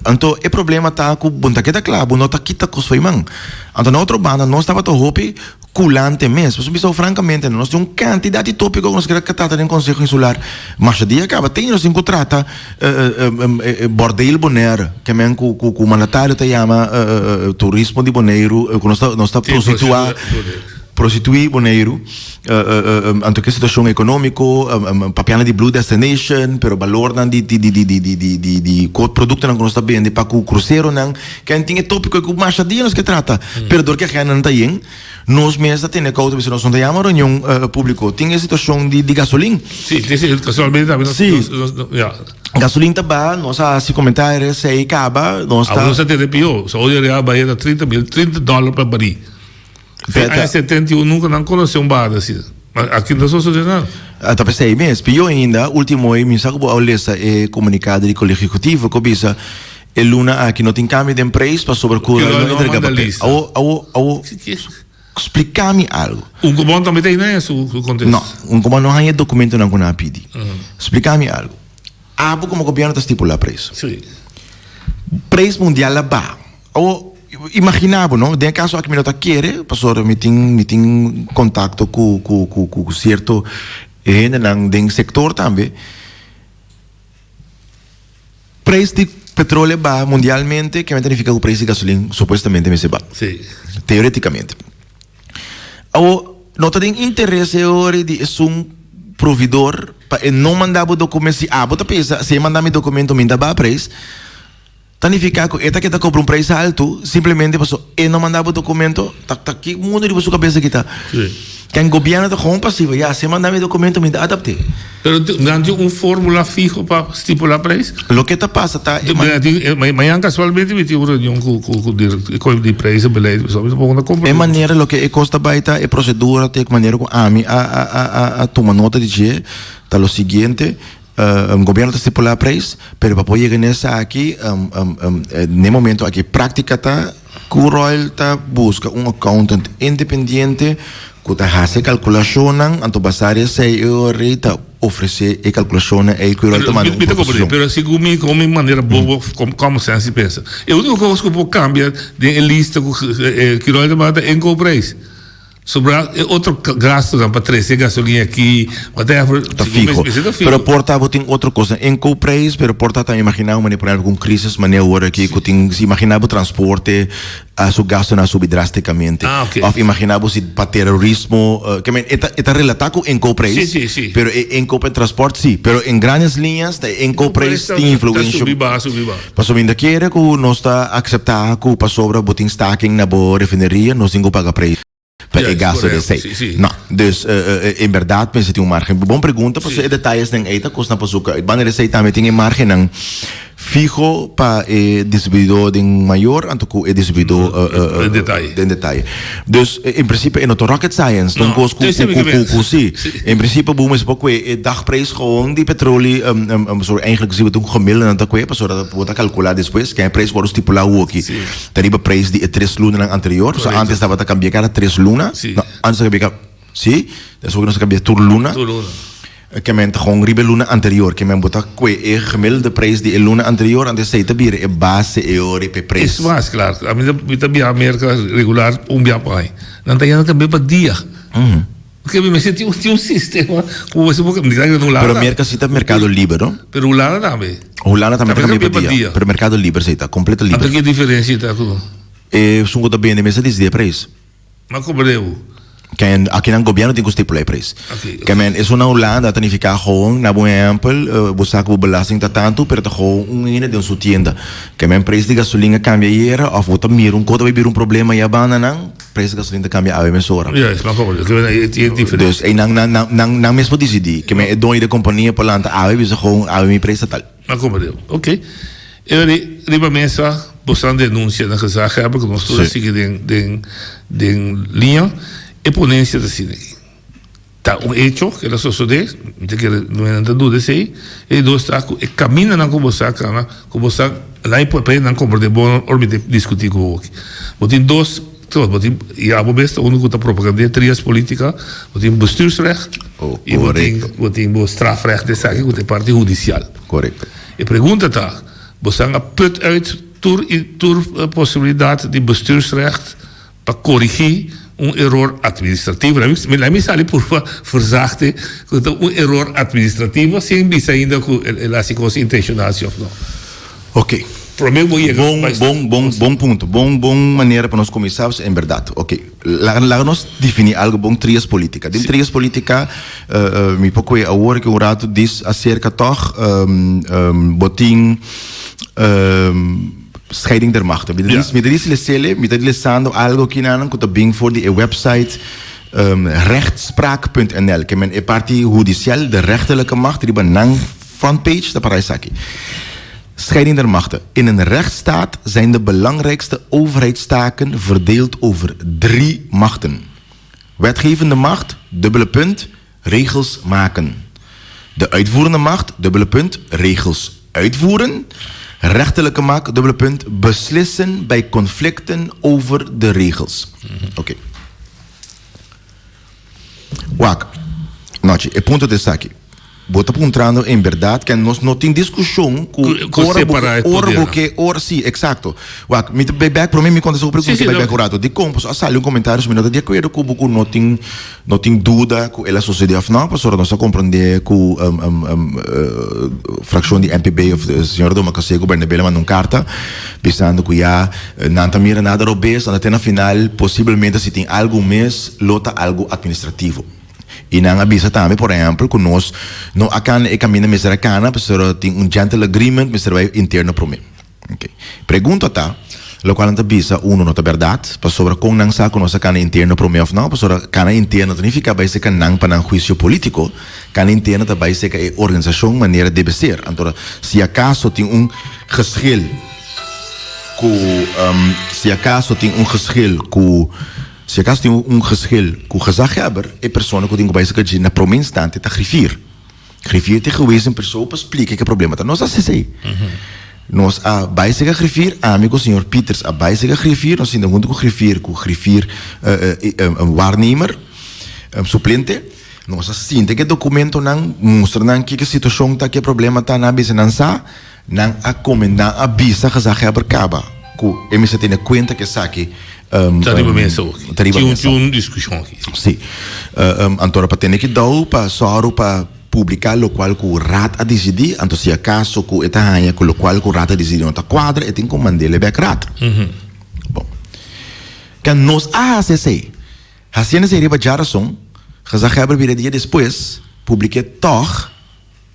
[SPEAKER 3] Anto e problema ta ku bo no ta keda kla, bo no ta kita kos fo'i man. Anto na otro banda nos tabata hopi kulante mes. Pasobra bisa bo frankamente nos tin un kantidat di topiko ku nos keda trata den Konseho Insular. Masha dia kaba tin nos tin ku trata bordeel Bonaire, ke men ku ku mandatario ta yama turismo di Boneiru ku nos ta nos ta prostituá. Prostituí Boneiru, anto ke situashon ekonómiko, papiando di Blue Destination, pero balornan di di di di di di di di di produktonan ku nos ta bende pa ku kruseronan, ken tin e tópiko ku masha dia nos ke trata, pero dor ku agendanan ta yen, nos mes ta tene kousa bisa nos no ta yama reunion públiko. Tin e situashon di di gasolin.
[SPEAKER 2] Sí, sí, kasualmente tambe nos, nos, nos, ya.
[SPEAKER 3] Gasolin ta baha, nos a hasi
[SPEAKER 2] komentario
[SPEAKER 3] esei kaba, nos ta.
[SPEAKER 2] Awor nos ta tene pió, Saudi Arabia a baha na 30 mil, 30 dòler pa barí. Fe aña 71 nunca nan conoce un bahada asina. Ma aki no ta sosode nada.
[SPEAKER 3] Ta p'esei mes. Pió ainda, ultimo ei mi sa ku bo a lesa e komunikado di Kolegio Ehekutivo ku bisa e luna aki no tin kambio den preis pasobra ku
[SPEAKER 2] no entrega papel.
[SPEAKER 3] Awo, awo, awo, splika mi algu.
[SPEAKER 2] Unkobon tambe ta hina su kontesto?
[SPEAKER 3] No, Unkobon no haña e dokumentonan ku nan a pidi. Splika mi algu. Abo komo gobièrnu ta stipulá preis. Preis mundial a baha. Awo, imagina bo, no? Den e kaso aki mi no ta kere, pasobra mi tin, mi tin kontakto ku, ku, ku, ku sierto hendenan den sektor tambe. Preis di petroleo baha mundialmente, kimen ta nifiká ku preis di gasolin supuestamente mester baha?
[SPEAKER 2] Sí.
[SPEAKER 3] Teoretikamente. Awo, no ta den interes e ora di esun providor pa e no manda bo dokumento, si abo ta pensa, si e manda mi dokumento mi ta baha preis. Ta nifiká ku e ta keda kobra un preis haltu simplemente pasobra e no manda bo dokumento? Ta ta ki mundu riba su kabesa kita? Ken gobièrnu ta gewoon pasivo, ya si e manda mi dokumento mi ta adapt'é.
[SPEAKER 2] Pero nan tin un fórmula fiho pa stipulá preis?
[SPEAKER 3] Loke ta pasa ta
[SPEAKER 2] e Mañan kasualmente mi tin un reunion ku ku ku di prijzenbeleid pasobra mi tampoko no ta komprendé.
[SPEAKER 3] E manera loke e kos ta bai ta e prosedura ta e manera ku ami a a a a tuma nota di dje ta lo siguiente. Gobierno ta stipula prijs, pero pa por yega na esaki, na e momento aki practica ta cu Royal ta busca un accountant independiente cu ta haci e calculacionnan, anto basa di esey e ora ta ofrece e calculacionnan ey cu Royal ta manda un proposicion.
[SPEAKER 2] Pero segun mi, con mi manera bobo, common sense di pensa, e unico cos cu por cambia den e lista cu Royal ta manda ta inkooprijs. Sobra e otro gastonan pa trece e gasolina aki, whatever.
[SPEAKER 3] Ta fiho. Pero por ta bo tin otro cosnan. Inkoopprijs, pero por ta ta imagina un manera por ehempel cu un crisis manera awor aki cu tin, si imagina bo transporte a su gastonan a subi drasticamente.
[SPEAKER 2] Ah, ok.
[SPEAKER 3] Of imagina bo si pa terrorismo, ke men e ta e ta relata cu inkoopprijs.
[SPEAKER 2] Si, si, si.
[SPEAKER 3] Pero e inkoop en transport si. Pero en grandes liñas ta e inkoopprijs tin influencia.
[SPEAKER 2] Ta subi baha, subi baha.
[SPEAKER 3] Pasobra mi ta kere ku nos ta akseptá ku pasobra bo tin staking na bo refineria nos tin ku paga preis pa e gasto di esei. No, dus en bèrdat mester tin un margen. Bon pregunta pasobra e detayesnan ei ta kosnan pa suka. Banda di esei tambe tin e margennan fiho pa e distribuidó den mayor anto ku e distribuidó den detaye. Dus en prinsipio e no ta rocket science, ta un kos ku ku si. En prinsipio bo mester por kue e dagprijs gewoon di petroli, pasobra eigenlijk si bo ta un gemiddelde nan ta kue, pasobra bo ta kalkulá despues ken e prijs wòrdu stipulá awoki ta riba prijs di e tres lunanan anterior, pasobra antes tabata kambia kada tres luna, no antes ta kambia kada, si, despues nos a kambia tur luna. Ke men ta gewoon riba e luna anterior. Ke men bo ta kue e gemiddelde prijs di e luna anterior, anto esei ta bira e base e ora pa e prijs.
[SPEAKER 2] Es mas, klaar. Ami ta, mi ta biaha Merka regular un bia pa aña. Nan ta yanda tambe pa dia. Ke mi mester tin un, tin un sistema ku bo mester por, mi ta kere na Hulanda.
[SPEAKER 3] Pero Merka si ta merkado liber, no?
[SPEAKER 2] Pero Hulanda tambe.
[SPEAKER 3] Hulanda tambe ta kambia pa dia. Pero merkado liber esei ta, kompleto liber.
[SPEAKER 2] Anto ki diferensia ta ku?
[SPEAKER 3] Esun ku ta bende mester disidi e prijs.
[SPEAKER 2] Ma kobr'é bo.
[SPEAKER 3] Ken akinan gobierno tin ku stipula e prijs. Ke men esun na Hulanda ta nifiká gewoon, na bo ehèmpel, bo sa ku bo belasting ta tantu, pero ta gewoon un hende den su tienda. Ke men prijs di gasolin a kambia ayera òf bo ta mira un kos ta bai bira un problema ya banda nan, prijs di gasolin ta kambia awe mesora.
[SPEAKER 2] Juist, ma kobr'é. Ke men e tin diferensia.
[SPEAKER 3] Dus einan nan nan nan mes por disidí. Ke men e doño di e kompania por lanta awe bisa gewoon awe mi prijs ta tal.
[SPEAKER 2] Ma como deu. Ok. E ora riba mesa bosan denuncia na gezaghebber cu nos tur a sigui den den den liña. E ponencia ta asina aki. Ta un hecho cu el a sosode, mi ta kere no nan ta duda esey. E di dos ta cu e camindanan cu bosa a cana, cu bosa nan por pa nan comprende bon ora mi ta discuti cu bo aki. Bo tin dos cos, bo tin y abo mes ta uno cu ta propagandea trias politica, bo tin bestuursrecht y bo tin bo tin bo strafrecht esaki cu ta e parti hudicial.
[SPEAKER 3] Korekto.
[SPEAKER 2] E pregunta ta, bosan a put uit tur i tur posibilidat di bestuursrecht pa korigí un eror administrativo? Laat mi sali purba verzachte ku ta un eror administrativo sin bisa ainda ku el a hasi kos intenshonal si òf no.
[SPEAKER 3] Oké.
[SPEAKER 2] Promé bo yega
[SPEAKER 3] Bon, bon, bon, bon punto. Bon, bon manera pa nos kuminsá, en bèrdat. Oké. Laga laga nos defini algo bon trias politica. Den trias politica mi por koe awor ke un rato dis acerca toch bo tin scheiding der machten. Mi ta dis mi ta dis lesele, mi ta lesando algo kinanan ku ta bin for di e website rechtspraak punt nl ke men e parti hudicial de rechterlijke macht riba nan frontpage ta para esaki. Scheiding der machten. In een rechtsstaat zijn de belangrijkste overheidstaken verdeeld over drie machten. Wetgevende macht, dubbele punt, regels maken. De uitvoerende macht, dubbele punt, regels uitvoeren. Rechterlijke macht, dubbele punt, beslissen bij conflicten over de regels. Oké. Okay. Wak, Nochi, e punto ta esaki. Bo ta puntrando en berdad ken nos no tin discusion cu
[SPEAKER 2] Cu
[SPEAKER 3] ora bo
[SPEAKER 2] separa e
[SPEAKER 3] ora bo
[SPEAKER 2] podernan.
[SPEAKER 3] ke ora si, exacto. Wak, mi ta bay bek prome mi contesta bo
[SPEAKER 2] Sí,
[SPEAKER 3] pregunta
[SPEAKER 2] sí,
[SPEAKER 3] bay
[SPEAKER 2] no.
[SPEAKER 3] bek un rato. Dicon? Pasobra a sali un comentario so mi no ta di acuerdo cu bo cu no tin no tin duda cu el a sucede of no, pasobra nos a comprende cu fraccion di NPB of señora Domacassé cu Bernabela manda un carta bisando cu ya nan ta mira nada robes, nan ta te na final posiblemente si tin algo mes lo ta algo administrativo. I nan a bisa tambe, por ehempel, ku nos no a kana e kaminda mester a kana, pasobra tin un gentle agreement mester bai interno promé. Oké. Pregunta ta, lokual nan ta bisa, uno, no ta bèrdat, pasobra kon nan sa ku nos a kana interno promé òf no? Pasobra kana interno ta nifiká bai seka nan pa nan huisio polítiko, kana interno ta bai seka e organisashon manera debe ser. Anto, si akaso tin un geschil ku, si akaso tin un geschil ku. Si acaso tin un geschil cu gezaghebber, e persona cu tin cu bay saca dje na prome instante ta griffier. Griffier tin gewezen persoon pa splica ke problema ta. Nos a haci esey. Nos a bay saca griffier, ami cu señor Pieters a bay saca griffier, nos sinta hunto cu griffier, cu griffier waarnemer, suplente. Nos a sinta ke documentonan, mustra nan kiko situacion ta, ke problema ta, nan a bisa nan sa. Nan a komendá a bisa gezaghebber kaba ku e mester tene kuenta ku esaki
[SPEAKER 2] Ta riba mesa oki.
[SPEAKER 3] Ta riba mesa.
[SPEAKER 2] Tin un diskushon aki.
[SPEAKER 3] Si. Anto pa tene kidou pa sòru pa publiká lokual ku Raad a disidí, anto si akaso ku e ta haña ku lokual ku Raad a disidí no ta kuadra, e tin ku mand'é bèk Raad. Bon. Kan nos a hasi esei? Hasiendo esei riba djarason, gezaghebber bira dia despues publik'é tòg.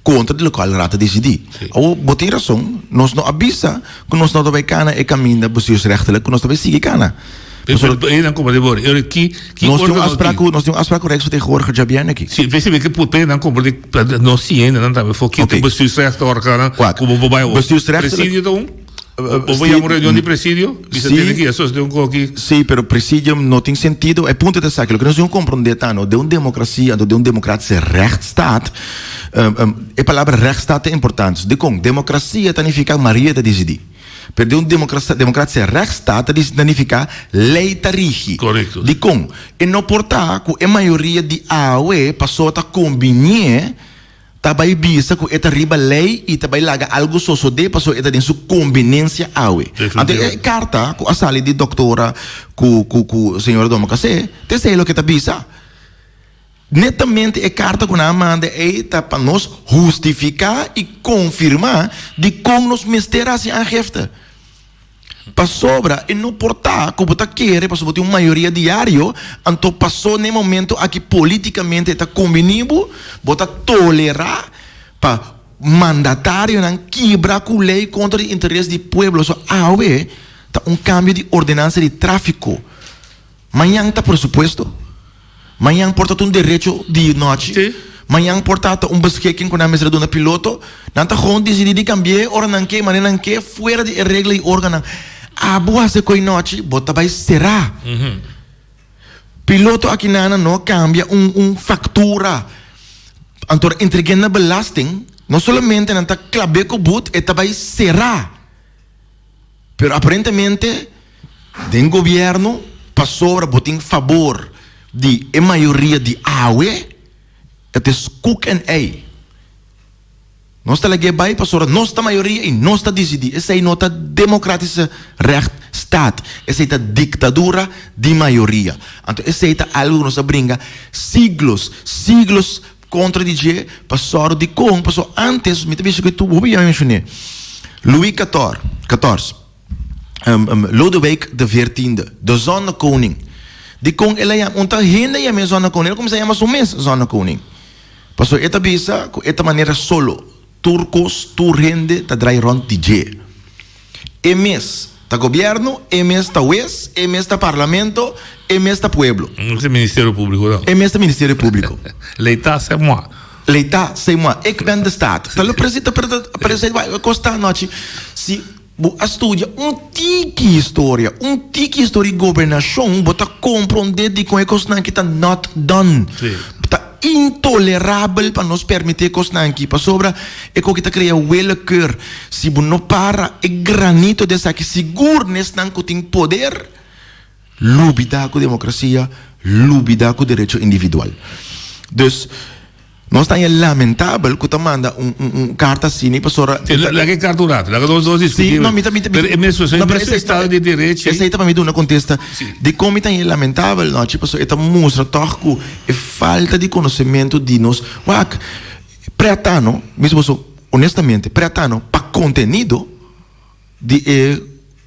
[SPEAKER 3] Kontra di lokual Raad a disidí. Awor, bo tin rason, nos no a bisa ku nos no ta bai kana e kaminda bestuursrechtelijk ku nos ta bai sigui kana.
[SPEAKER 2] Pasobra e nan komprende bo ora ki ki
[SPEAKER 3] Nos tin un
[SPEAKER 2] órgano
[SPEAKER 3] afsprak
[SPEAKER 2] tin.
[SPEAKER 3] ku nos tin un afsprak ku Rijksvertegenwoordiger djabièrnè aki.
[SPEAKER 2] Si, p'esei mi ke put p'e nan komprende nos siña nan tambe for ki
[SPEAKER 3] Oké.
[SPEAKER 2] bestuursrecht organo
[SPEAKER 3] Wak,
[SPEAKER 2] ku bo por bai awor.
[SPEAKER 3] bestuursrechtelijk
[SPEAKER 2] Presidio ta un? Bo por yama un reunion di presidio? Bisa
[SPEAKER 3] Sí.
[SPEAKER 2] tene ki eso es de un koki.
[SPEAKER 3] Sí, pero presidium no tin sentido. E punto ta esaki, loke nos tin ku komprondé ta no, den un demokrasia, anto den un demokratische rechtsstaat, e palabra rechtsstaat ta importante. Dikon? Demokrasia ta nifiká mayoria ta disidí. Pero den un demokratische rechtsstaat ta ta nifiká lei ta rigi.
[SPEAKER 2] Korekto.
[SPEAKER 3] Dikon? E no por ta ku e mayoria di awe pasobra ta kombinié Ta bai bisa ku e ta riba lei i ta bai laga algu sosodé pasobra e ta den su kombinensia awe. Anto e karta ku a sali di doktora ku ku ku señora Domacassé ta esei loke ta bisa. Netamente e karta ku nan a manda ei ta pa nos hustifiká i konfirmá dikon nos mester hasi aangifte. Pasobra e no por ta ku bo ta kere pasobra bo tin un mayoria diario, anto paso na e momento aki politikamente e ta kombiní bo, bo ta tolerá pa mandatarionan kibra ku lei kontra di interes di pueblo. So awe ta un kambio di ordenansa di tráfiko. Mañan ta presupuesto. Mañan por ta ta un derecho di nochi.
[SPEAKER 2] Sí.
[SPEAKER 3] Mañan por ta ta un beschikking ku nan mester a duna piloto. Nan ta gewoon disidí di kambi'é ora nan ke, manera nan ke, fuera di e regla i organan. Abo hasi ko'i nochi, bo ta bai será. Piloto akinana no kambia un un faktura. Anto entreg'é na belasting, no solamente nan ta klab'é ku but, e ta bai será. Pero aparentemente den gobierno pasobra bo tin fabor di e mayoria di awe e ta skoek en ei. Nos ta lag'é bai pasobra nos ta mayoria i nos ta disidí. Esei no ta democratische rechtstaat. Esei ta diktadura di mayoria. Anto esei ta algu ku nos a bringa siglos, siglos kontra di dje pa sòru dikon, pasobra ántes mi ta bisa ku tur hopi ya menshoné Louis Kator, Kators, Lodewijk de Veertiende, de Zonnekoning. Dikon el a yama? Un ta hende a yam'é Zonnekoning, el a kuminsá yama su mes Zonnekoning. Pasobra e ta bisa ku e ta manera solo, tur kos, tur hende ta drai rònt di dje. E mes ta gobièrnu, e mes ta wes, e mes ta parlamento, e mes ta pueblo.
[SPEAKER 2] No ta Ministerio Públiko no.
[SPEAKER 3] E mes ta Ministerio Públiko.
[SPEAKER 2] L'État c'est moi.
[SPEAKER 3] L'État c'est moi. Ik ben de staat. Ta lo presi ta presi kos ta anochi. Si bo a studia un tiki historia, un tiki historia di gobernashon, bo ta komprondé dikon e kosnan aki ta not done. Ta intolerabel pa nos permití e kosnan aki, pasobra e koki ta krea willekeur. Si bo no para e granito di esaki, sigur n'esnan ku tin poder, lubidá ku demokrasia, lubidá ku derecho individual. Dus, nos ta haña lamentabel ku ta manda un un karta asina pasobra.
[SPEAKER 2] Laga e karta un rato, laga nos dos diskutí.
[SPEAKER 3] Sí, no, mi ta, mi ta,
[SPEAKER 2] Pero e mes, e mes estado di derecho.
[SPEAKER 3] Esei ta pa mi duna kontesta. Dikon mi ta haña lamentabel, nochi? Pasobra e ta mustra tòg ku e falta di konosementu di nos. Wak, pretano, mi bisa boso honestamente, pretano pa kontenido di e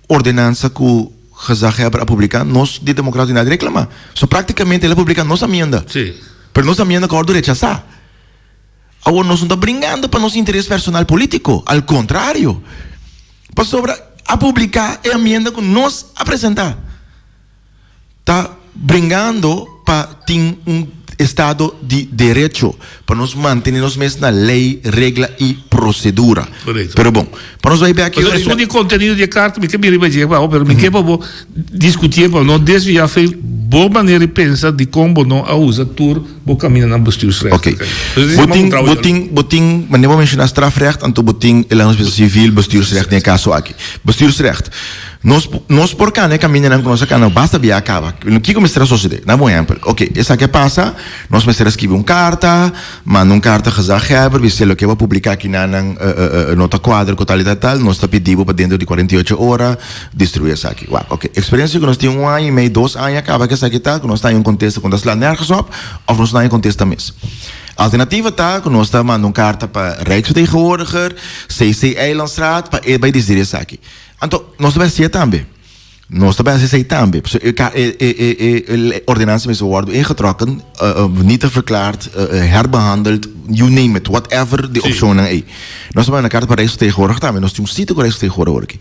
[SPEAKER 3] ordenansa ku gezaghebber a publiká, nos di Demokrat di nadie reklamá. So práktikamente el a publiká nos amienda.
[SPEAKER 2] Sí.
[SPEAKER 3] Pero nos amienda ku a wòrdu rechasá. Awor nos no ta bringando pa nos interes personal polítiko, al kontrario. Pasobra a publiká e amienda ku nos a presentá. Ta bringando pa tin un estado di derecho, pa nos mantene nos mes na ley, regla y procedura.
[SPEAKER 2] Correcto.
[SPEAKER 3] Pero bon, pa nos bay bek
[SPEAKER 2] Pasobra esun di contenido di e carta mi ke bira riba dje abaho, pero mi ke pa bo discutié pa no desvia fe bo manera di pensa dicon bo no a usa tur bo camindanan bestuursrecht.
[SPEAKER 3] Ok. Bo tin, bo tin, bo tin, manera bo menciona strafrecht, anto bo tin e landsbes civil, bestuursrecht den e caso aki. Bestuursrecht. Nos nos por cana e camindanan cu nos a cana basta bia a caba. Kico mester a sosode? Dame un ehempel. Ok, esaki a pasa, nos mester a scribi un carta, manda un carta gezaghebber, bisa loke bo a publica akinanan no ta cuadra cu tal y tal tal, nos ta pidi bo pa dentro di 48 ora distribui esaki. Wak, ok, experiencia cu nos tin un aña y mei, dos aña a caba cu esaki ta cu nos ta haña un contesta cu no ta sla nergens op of nos no haña contesta mes. Alternativa ta cu nos ta manda un carta pa Rijksvertegenwoordiger, CC Eilandstraat, pa e bay disdiri esaki. Anto, nos ta bai hasié tambe. Nos ta bai hasi esei tambe. Pasobra e ka e e e e ordenansa mester wòrdu ingetrokken, nietig verklaard, herbehandeld, you name it, whatever di opshonnan ei. Nos ta manda karta pa Rijksvertegenwoordiger tambe. Nos tin un sita ku Rijksvertegenwoordiger aki.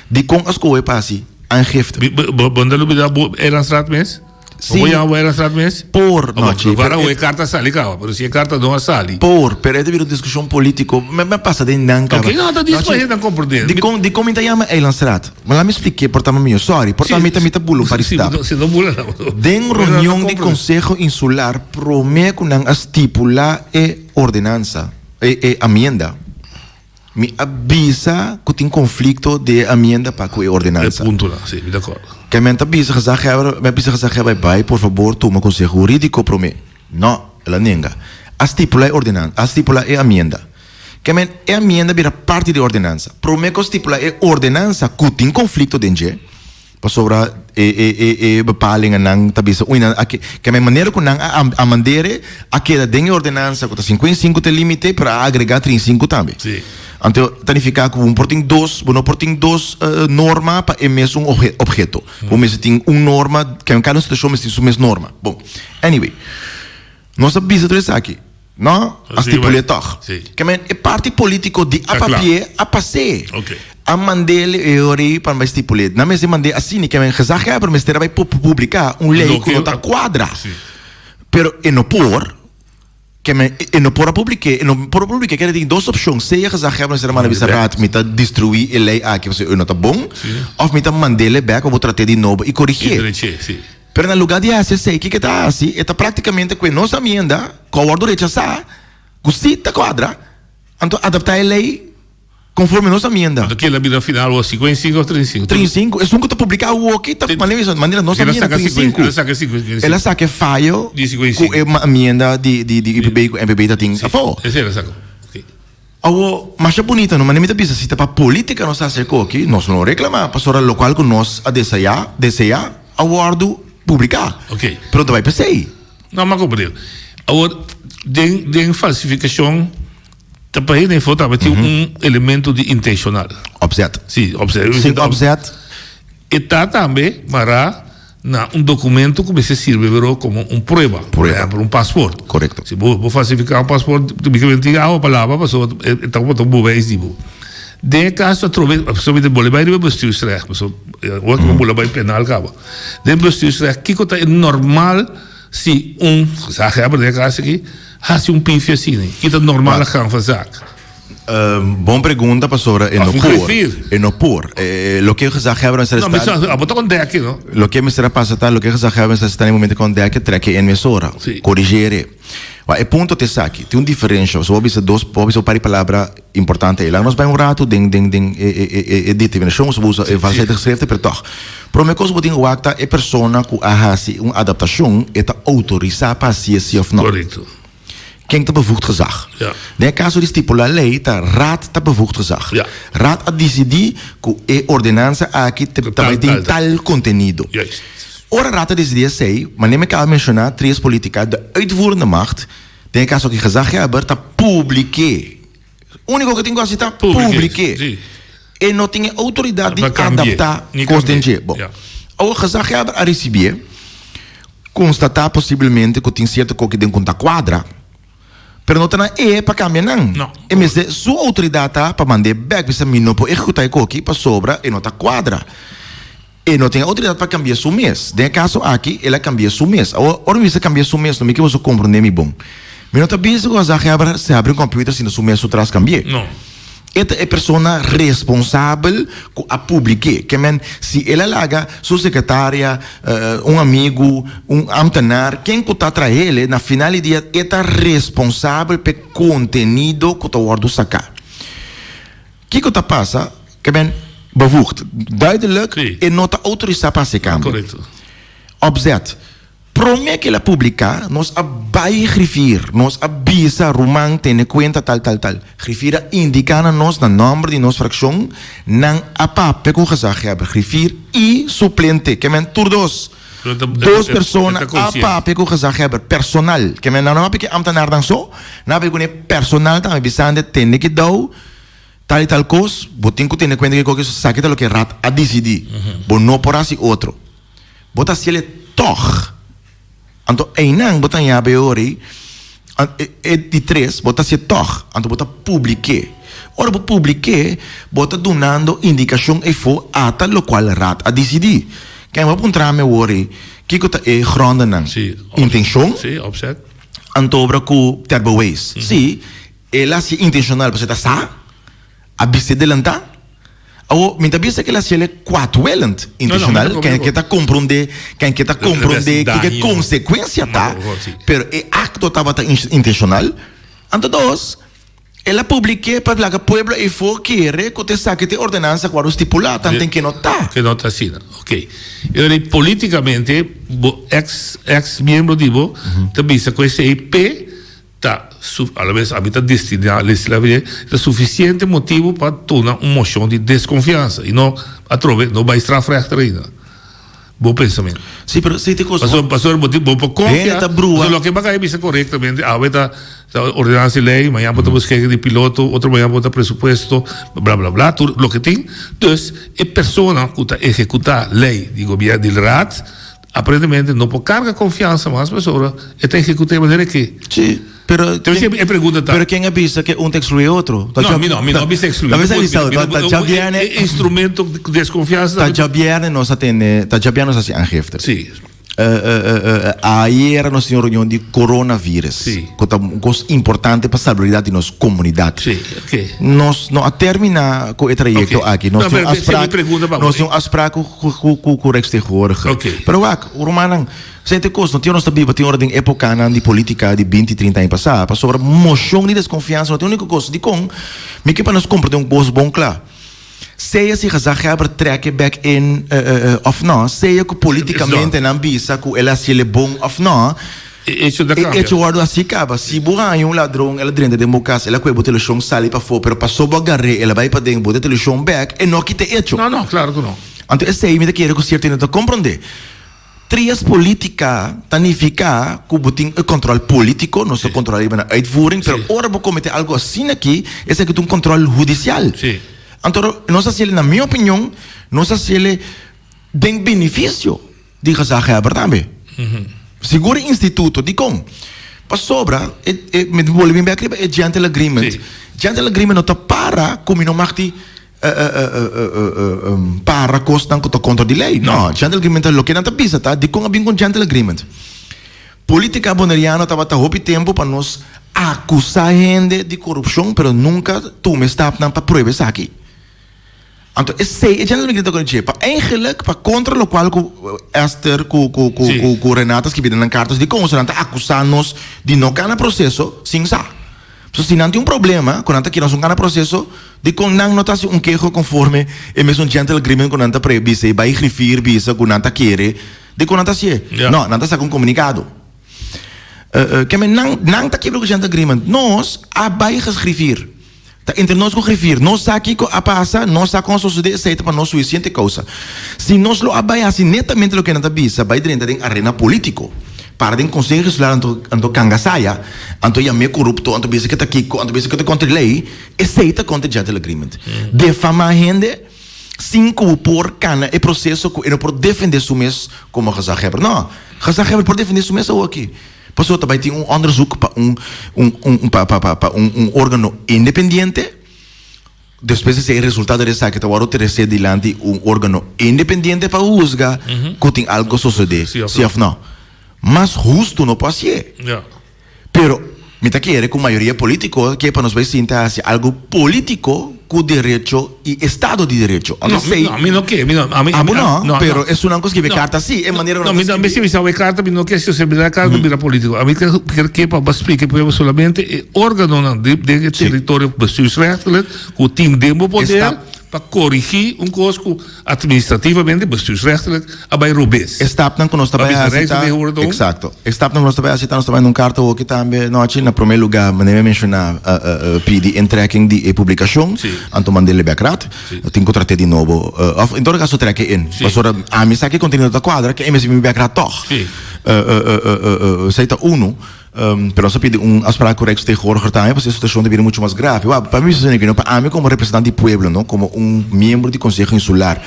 [SPEAKER 3] Dikon a skohe pa hasi aangifte?
[SPEAKER 2] Bo bo no ta lubida bo Eilandstraat mes?
[SPEAKER 3] Sí.
[SPEAKER 2] Bo yama bo Eilandstraat mes?
[SPEAKER 3] Por, no, chi.
[SPEAKER 2] Pero e karta a sali kaba, pero si e karta no a sali.
[SPEAKER 3] Por, pero e ta bira un diskushon polítiko. Mi a pasa den nan kaba.
[SPEAKER 2] Oké, no, ta dis pa hende komprendé.
[SPEAKER 3] Dikon, dikon mi ta yama Eilandstraat? Ma laat mi spliké, por ta mi mihó. Sorry, por ta mi ta mi ta bula un par di stap.
[SPEAKER 2] Si no bula no.
[SPEAKER 3] Den reunion di Konseho Insular promé ku nan a stipulá e ordenansa, e e amienda, Mi a bisa ku tin konflikto di e amienda pa ku e ordenansa.
[SPEAKER 2] E puntonan, si, mi ta akordo.
[SPEAKER 3] Ke men ta bisa gezaghebber, mi a bisa gezaghebber bai por fabor tuma konseho hurídiko promé. No, el a nenga. A stipulá e ordenan, a stipulá e amienda. Ke men e amienda bira parti di e ordenansa. Promé ku a stipulá e ordenansa ku tin konflikto den dje, Pasobra e e e e bepalingennan ta bisa ui nan a ke ke men manera ku nan a amandere a keda den e ordenansa ku ta 55 ta e limite pero a agrega 35 tambe.
[SPEAKER 2] Sí.
[SPEAKER 3] Anto ta nifiká ku bo por tin dos bo no por tin dos norma pa e mesun obheto. Bo mester tin un norma ke kada situashon mester tin su mes norma. Bon anyway nos a bisa tur esaki. No, a stipul'é tòg. Ke men e parti polítiko di a papi'é a pas'é. A mand'é e ora ei pa bai stipul'é. Nan mester mand'é asina, ke men gezaghebber mester a bai publiká un lei ku no ta kuadra. Pero e no por, ke men e no por a publik'é, e no por a publik'é keda tin dos opshon, sea gezaghebber mester a manda bisa raad mi ta destruí e lei aki pasobra e no ta bon, òf mi ta mand'é bèk pa bo trat'é di nobo i korigié. Pero na lugá di hasi esei, kiko e ta hasi? E ta práktikamente kue nos amienda ku a wòrdu rechasá, ku sí ta kuadra, anto adaptá e lei konforme nos amienda.
[SPEAKER 2] Anto kila bira final wou 55 òf 35?
[SPEAKER 3] 35. Esun ku ta publiká awoki ta manera manera nos amienda 35.
[SPEAKER 2] El a saka 55.
[SPEAKER 3] El a saka e fayo ku e amienda di UPB ku MPB ta tin afó.
[SPEAKER 2] Esei el a saka.
[SPEAKER 3] Awo, masha bunita no, manera mi ta bisa si ta pa politica nos ta haci koki, nos no lo reclama, pasobra locual cu nos a desaya, desea, a wordo publica.
[SPEAKER 2] Ok.
[SPEAKER 3] Pero ta bay p'esey.
[SPEAKER 2] No, m'a comprende. Awor, den, den falsificacion, ta pa hende info tabatin un elemento di intencional.
[SPEAKER 3] Opzet.
[SPEAKER 2] Si, opzet.
[SPEAKER 3] Sin opzet.
[SPEAKER 2] E ta tambe mará. na un documento cu mester sirbi pero como un prueba. Por ehempel, un paspoort.
[SPEAKER 3] Correcto.
[SPEAKER 2] Si bo bo falsifica un paspoort, básicamente tin awa pa laba pasobra e ta como un bewijs di bo. Den e caso atrobe, pasobra mi ta bole bai riba bestuursrecht, pasobra ora cu bo bula bai penal caba. Den bestuursrecht, kico ta e normal si un gezaghebber den e caso aki haci un pifia asina? Ki ta normale gang van zaak?
[SPEAKER 3] Bon pregunta pasobra e no por. E no por. Loke gezaghebber mester
[SPEAKER 2] sta. No, mi abo ta ontdek no.
[SPEAKER 3] Loke mester a pasa ta loke gezaghebber mester sta na e momento ku ontdek trek e in mesora. Korigeer e. Wak e punto ta esaki. Tin un diferensha. Pasobra bo a bisa dos bo a bisa un par di palabra importante ei. Laga nos bai un ratu den den den e determinashon pasobra bo usa e valsheid geschriften pero tòg. Prome kos bo tin ku wak ta e persona ku a hasi un adaptashon e ta outorisá pa hasié si òf no.
[SPEAKER 2] Korekto.
[SPEAKER 3] Ken ta bevoegd gezag?
[SPEAKER 2] Ja.
[SPEAKER 3] Den e kaso di stipulá lei ta Raad ta bevoegd gezag.
[SPEAKER 2] Ja.
[SPEAKER 3] Raad a disidí ku e ordenansa aki ta
[SPEAKER 2] Tal,
[SPEAKER 3] bai tin
[SPEAKER 2] tal, tal.
[SPEAKER 3] tal kontenido.
[SPEAKER 2] Juist.
[SPEAKER 3] Ora Raad a disidí esei, manera mi kaba menshoná, trias politica, de uitvoerende macht, den e kaso aki gezaghebber, ta publik'é. Úniko ku tin ku hasi ta
[SPEAKER 2] Publik'é,
[SPEAKER 3] publik'é.
[SPEAKER 2] sí.
[SPEAKER 3] E no tin e outoridat di
[SPEAKER 2] Pa kambi'é,
[SPEAKER 3] adaptá
[SPEAKER 2] ni
[SPEAKER 3] kos den
[SPEAKER 2] kambi'é.
[SPEAKER 3] dje. Bon,
[SPEAKER 2] Ja.
[SPEAKER 3] awor gezaghebber a risibié. Konstatá posiblemente ku tin sierto koki den ku ta kuadra, pero no ta na e pa kambia nan.
[SPEAKER 2] No.
[SPEAKER 3] E mester su outoridat ta pa mand'é bèk, bisa mi no por ehekutá e koki pasobra e no ta kuadra. E no tin e outoridat pa kambia su mes. Den e kaso aki el a kambia su mes. Awor, ora mi bisa kambia su mes, no mi ke boso komprondé mi bon. Mi no ta bisa ku Gezaghebber se habri un kòmpiuter sinta su mes su tras kambi'é.
[SPEAKER 2] No.
[SPEAKER 3] E ta e persona responsabel ku a publik'é. Ke men, si el a laga su sekretaria, un amigu, un amtenar, ken ku ta trah'el, na final di dia e ta responsabel p'e kontenido ku ta wòrdu saká. Kiko ta pasa? Ke men, bevoegd. Duidelijk, e no ta outorisá pa hasi e kambio. Opzet. Promé ku el a publiká, nos a bai grifir. Nos a bisa, Ruman, tene kuenta tal, tal, tal. Grifir a indiká na nos, na nòmber di nos frakshon, nan a papia ku gezaghebber, grifir i suplente. Ke men tur dos. Dos persona a papia ku gezaghebber, personal. Ke men nan no a papia ku e amtanarnan so, nan a papia ku e personal tambe, bisando, tene kidou, tal i tal kos, bo tin ku tene kuenta ku e kos, esaki ta loke Raad a disidí. Bo no por hasi otro. Bo ta hasiel e tòg. Anto einan bo ta yabe ori e di tres, bo ta hasié tòg, anto bo ta publik'é. Ora bo publik'é, bo ta dunando indikashon efo ata lokual Raad a disidí. Ken bo a puntra mi awor ei, kiko ta e grondennan? Intenshon? Anto obra ku ter beweis. Sí, el a hasié intenshonal pasobra e ta sa, a bis'é delantá. Awor, mi ta bisa ke el a hasiel e kwaadwillend, intenshonal, ken ke ta komprondé, ken ke ta komprondé kiko e konsekuensia ta, pero e akto tabata intenshonal. Anto dos, el a publik'é pa laga pueblo eyfo kere ku ta esaki ta e ordenansa ku a wòrdu stipulá, tanten ke no ta.
[SPEAKER 2] Ke no ta asina, ok. E ora ei politikamente bo eks, eks miembro di bo ta bisa ku esei p'e Ta su, alabes ami ta destiná legislativa ta sufisiente motibu pa tuna un moshon di deskonfiansa i no atrobe no bai strafrechter ainda. Bo pensamentu.
[SPEAKER 3] Sí, pero si te kos.
[SPEAKER 2] Pasobra, pasobra bo tin, bo por konfia.
[SPEAKER 3] Hende ta brua.
[SPEAKER 2] Pasobra loke bo a kai bisa korektamente, awe ta ta ordenansa di lei, mañana bo ta buskeken di piloto, otro mañana bo ta presupuesto, bla bla bla, tur loke tin. Dus e persona ku ta ehekutá lei di gobièrnu di Raad Aparentemente no por carga confiansa mas pasobra e ta ehecuta e manera ki.
[SPEAKER 3] Sí, pero
[SPEAKER 2] Entonces e pregunta ta.
[SPEAKER 3] Pero ken a bisa ke un ta exclui e otro?
[SPEAKER 2] No, mi no, mi no a bisa exclui.
[SPEAKER 3] Ta bisa bisa, ta ta djabierne.
[SPEAKER 2] E instrumento di desconfiansa.
[SPEAKER 3] Ta djabierne nos a tene, ta djabierne nos a hasi aangifte.
[SPEAKER 2] Sí.
[SPEAKER 3] Ayera nos tin un reunion di coronavirus.
[SPEAKER 2] Sí.
[SPEAKER 3] Ku ta un kos importante pa salubridad di nos komunidat.
[SPEAKER 2] Sí, ok.
[SPEAKER 3] Nos no a termina ku e trayekto aki. Nos
[SPEAKER 2] No,
[SPEAKER 3] tin un
[SPEAKER 2] pero si mi
[SPEAKER 3] afspraak,
[SPEAKER 2] pregunta pa bo.
[SPEAKER 3] nos tin un afspraak ku ku Rijksvertegenwoordiger.
[SPEAKER 2] Ok.
[SPEAKER 3] Pero wak, rumannan, sente kos, no tin ora nos ta biba, tin ora den epokanan di politika di binti, trinta aña pasá, pasobra moshon di deskonfiansa no ta e uniko kos. Dikon? Mi ke pa nos komprende un kos bon kla. Sea si gezaghebber trek e bek in òf no, sea ku politikamente nan bisa ku el a hasiel e bon òf no,
[SPEAKER 2] E echo ta
[SPEAKER 3] e
[SPEAKER 2] kambia.
[SPEAKER 3] echo wòrdu hasi kaba. Si bo haña un ladron, el a drenta den bo kas, el a kue bo televishon sali pafó, pero pasó bo a gar'é, el a bai paden, bo ta televishon bek, e no kita e echo.
[SPEAKER 2] No, no, klaro ku no.
[SPEAKER 3] Anto esei mi ta kere ku sierto hende ta komprondé. Trias politica ta nifica cu bo tin e control politico, nos ta controla riba na uitvoering, pero ora bo comete algo asina aki, esaki ta un control hudicial. Anto nos a haciele, na mi opinion, nos a haciele den beneficio. di gezaghebber tambe. Sigur e instituto, dikon? Pasobra, e, e, mi ta bolbe bin bek riba e gentle agreement.
[SPEAKER 2] Sí.
[SPEAKER 3] Gentle agreement no ta para ku mi no mag di para kosnan ku ta kontra di lei. No, gentle agreement ta loke nan ta bisa ta dikon a bin ku un gentle agreement. Politica Boneriano tabata hopi tempu pa nos akusá hende di korupshon pero nunka tuma e stapnan pa prueba esaki. Anto esei e gentle agreement ta kore dje pa eigenlijk pa kontra lokual ku Esther ku ku ku
[SPEAKER 2] Sí.
[SPEAKER 3] ku ku Renata skibi den nan kartas dikon nan ta akusá nos di no kana proseso sin sa. So si nan tin un problema ku nan ta kere nos un kana proseso, dikon nan no ta hasi un keho konforme e mesun gentle agreement ku nan ta pre bisa i bai grifir bisa ku nan ta kere, dikon nan ta hasié?
[SPEAKER 2] Ja.
[SPEAKER 3] No, nan ta saka un komunikado. Ke men nan nan ta kibra ku gentle agreement. Nos a bai gesgrifir. Ta entre nos ku grifir. Nos sa kiko a pasa, nos sa kon a sosodé, esei ta pa nos suficiente kousa. Si nos lo a bai hasi netamente loke nan ta bisa, bai drenta den arena polítiko, para den Konseho Insular anto anto kangasaya, anto yam'é korupto, anto bisa ke ta kiko, anto bisa ke ta kontra di lei, esei ta kontra Gentle Agreement. Defamá hende sin ku bo por kana e proseso ku e no por defendé su mes komo gezaghebber. No, gezaghebber por defendé su mes awoki. Pasobra ta bai tin un onderzoek pa un un un pa pa pa un un organo independiente. Despues di esei resultado di esaki ta wòrdu trese dilanti un organo independiente pa husga ku tin algo sosodé, si òf nò. Mas hustu no por hasié. Pero mi ta kere ku mayoria polítiko ke pa nos bai sinta hasi algu polítiko ku derecho i estado di derecho.
[SPEAKER 2] No,
[SPEAKER 3] Anto
[SPEAKER 2] no, mi no ke, mi no, ami,
[SPEAKER 3] Abo no,
[SPEAKER 2] no,
[SPEAKER 3] pero
[SPEAKER 2] no.
[SPEAKER 3] esunnan ku skibi
[SPEAKER 2] No.
[SPEAKER 3] karta si, e manera ku
[SPEAKER 2] No,
[SPEAKER 3] nan
[SPEAKER 2] mi
[SPEAKER 3] ta
[SPEAKER 2] no, mi
[SPEAKER 3] skibi.
[SPEAKER 2] si mi sa e karta, mi no ke si bira karta bira politiko. Ami ke ke ke pa splika e pueblo solamente e organonan den den e
[SPEAKER 3] Si.
[SPEAKER 2] territorio bestuursrechtelijk ku tin den bo poder
[SPEAKER 3] Esta-
[SPEAKER 2] pa korigí un kos ku administrativamente bestuursrechtelijk a bai robes.
[SPEAKER 3] E stapnan ku nos ta
[SPEAKER 2] Pa
[SPEAKER 3] bai
[SPEAKER 2] bisa
[SPEAKER 3] hasi ta,
[SPEAKER 2] Rijksvertegenwoordiger ook.
[SPEAKER 3] Eksakto. E stapnan ku nos ta bai hasi ta nos ta bai na un karta hoki tambe nochi. Na promé lugá, manera mi a menshoná, pidi intrekking di e publikashon,
[SPEAKER 2] Sí.
[SPEAKER 3] anto mand'é bèk rat.
[SPEAKER 2] Sí.
[SPEAKER 3] Tin ku trat'é di nobo, òf en todo kaso trek e in.
[SPEAKER 2] Sí.
[SPEAKER 3] Pasobra ami sa ku e kontenido ta kuadra, ke e mester bin bèk rat tòg.
[SPEAKER 2] Sí.
[SPEAKER 3] Esei ta unu. Pero nos a pidi un afspraak ku Rijksvertegenwoordiger tambe, pasobra e situashon ta bira muchu mas grave. Wak, pa mi bisa esaki, no, pa ami komo representante di pueblo, no, komo un miembro di Konseho Insular,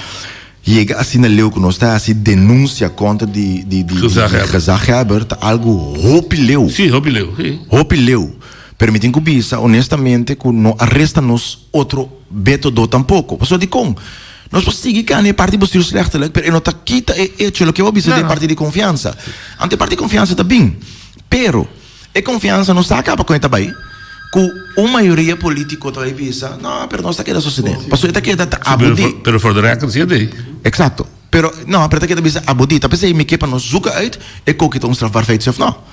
[SPEAKER 3] Yega asina leu ku nos ta hasi denunsia kontra di di di gezaghebber ta algu hopi leu.
[SPEAKER 2] Sí, hopi leu, sí.
[SPEAKER 3] Hopi leu. Pero mi tin ku bisa honestamente ku no a resta nos otro metodo tampoko. Pasobra dikon? Nos por sigui gana e parti bestuursrechtelijk, pero e no ta kita e echo loke bo a bisa den e parti di konfiansa. Anto e parti di konfiansa ta bin, pero. E konfiansa no sa kaba kon e ta bai ku un mayoria politiko ta bai bisa, no, pero nos ta keda sostene. Pasobra e ta keda ta abudí.
[SPEAKER 2] Pero for the record si e ta ei.
[SPEAKER 3] Eksakto. Pero, no, pero e ta keda bisa abudí. Ta p'esei mi ke pa nos zoeken uit e koki ta un strafbaar feit si òf no.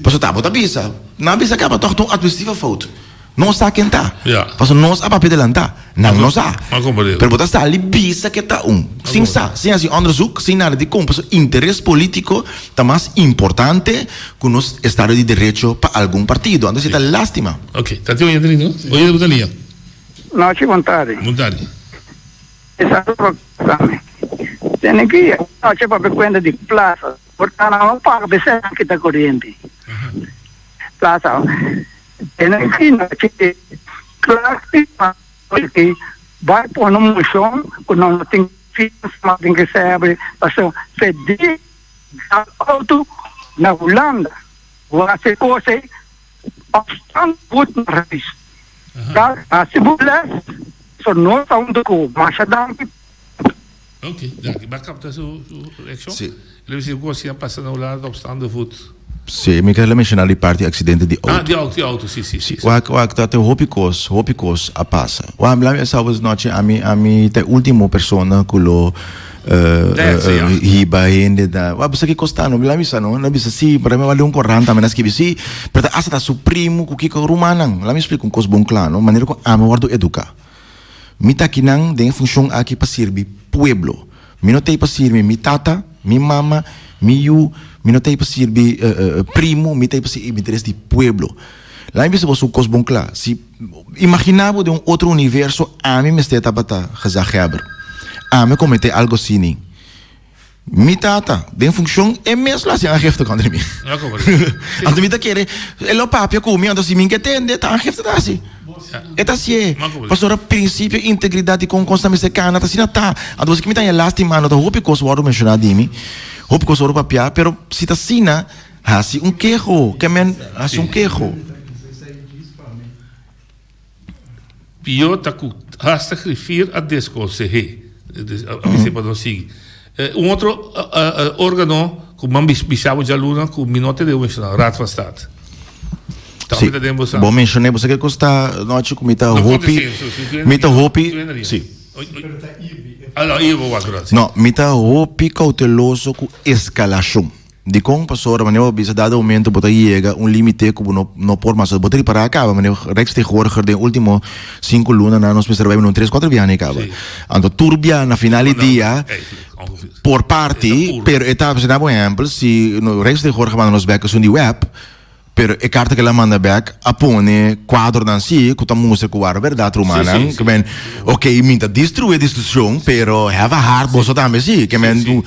[SPEAKER 3] Pasobra ta abo ta bisa. Nan a bisa kaba tòg ta un administratieve fout. Nos sa ken ta. Pasobra nos a papia delantá. Nan no sa. Pero bo ta sali bisa ke ta un. Sin sa, sin hasi onderzoek, sin nada. Dikon? Pasobra interes polítiko ta mas importante ku nos estado di derecho pa algun partido. Anto esei ta lástima.
[SPEAKER 2] Ok. Ta tin oyente liña? Oyente bo ta liña?
[SPEAKER 4] Nochi, bon tardi.
[SPEAKER 2] Bon tardi.
[SPEAKER 4] Esaki pa bisa mi. Tene ki nochi papia kuenta di plaza. Por ta nan no paga p'esei nan kita koriente. Plaza. Tene ki nochi klas di ki bai pone un moshon ku nan no tin fiansa mas tin ke sèbri pasobra p'e di dal outo na Hulanda bo hasi kos ei afstand voet na reis dal hasi bo les so nos ta huntu ku masha danki.
[SPEAKER 2] Ok, danki. Bo a kapta su reakshon?
[SPEAKER 3] Si.
[SPEAKER 2] El a bisa ku asina pasa na Hulanda ta op staande voet.
[SPEAKER 3] Si, mi kere menshoná di parti aksidente di outo.
[SPEAKER 2] Ah, di outo, di outo, si, si, si.
[SPEAKER 3] Wak, wak, ta te hopi kos, hopi kos a pasa. Wak, laat mi sa bos nochi, ami, ami ta e ultimo persona ku lo hiba hende na, wak, bo sa ki kos ta no? Laat mi sa no, nan bisa si, pero mi a wak un korant tambe nan skibi si, pero ta asta ta su primu ku kiko rumannan. Laat mi splika un kos bon kla no, manera ku ami a wòrdu eduká. Mi ta akinan den e funshon aki pa sirbi pueblo. Mi no ta ei pa sirbi mi tata, mi mama, mi yu, mi no ta ei pa sirbi primu, mi ta ei pa sirbi interes di pueblo. Laat mi bisa boso un kos bon kla, si imagina bo den un otro universo ami mester tabata gezaghebber, ami a komete algo asini. Mi tata, den funccion, e mes lo haci aangifte contra mi. Anto mi ta kere, e lo papia cu mi, anto si mi ke tende, ta aangifte ta haci. E ta hacié. Pasobra principio, integridad y con cos ta mester cana, ta asina ta. Anto pasobra mi ta haña lastima, no ta hopi cos wordo menciona di mi. Hopi kos ora papia, pero si ta asina, hasi un keho. Ke men hasi un keho.
[SPEAKER 2] Pió ta ku hasta griffier a deskonseh'é, a bis'é pa no sigui. Un otro órgano ku mi a bisa bo djaluna ku mi no te debe menshoná, Raad van State.
[SPEAKER 3] Sí, bo menshoné, bo sa ke kos ta nochi ku mi ta hopi, mi ta hopi, sí. No, mi ta hopi kouteloso ku eskalashon. Dikon? Pasobra manera bo bisa dado momento bo ta yega un limite ku bo no no por mas. Bo ta ripará kaba manera Rijksvertegenwoordiger den ultimo sinku lunanan nos mester bai un tres kuater biaha kaba. Anto tur biaha na final di dia por parti pero e ta por ehempel si Rijksvertegenwoordiger manda nos bek esun di web Pero e karta ku el a manda bèk a pone kuadronan si ku ta mustra ku wara bèrdat rumannan. Ke men, oke, mi ta destruí e destrukshon, pero have a heart boso tambe si. Ke men,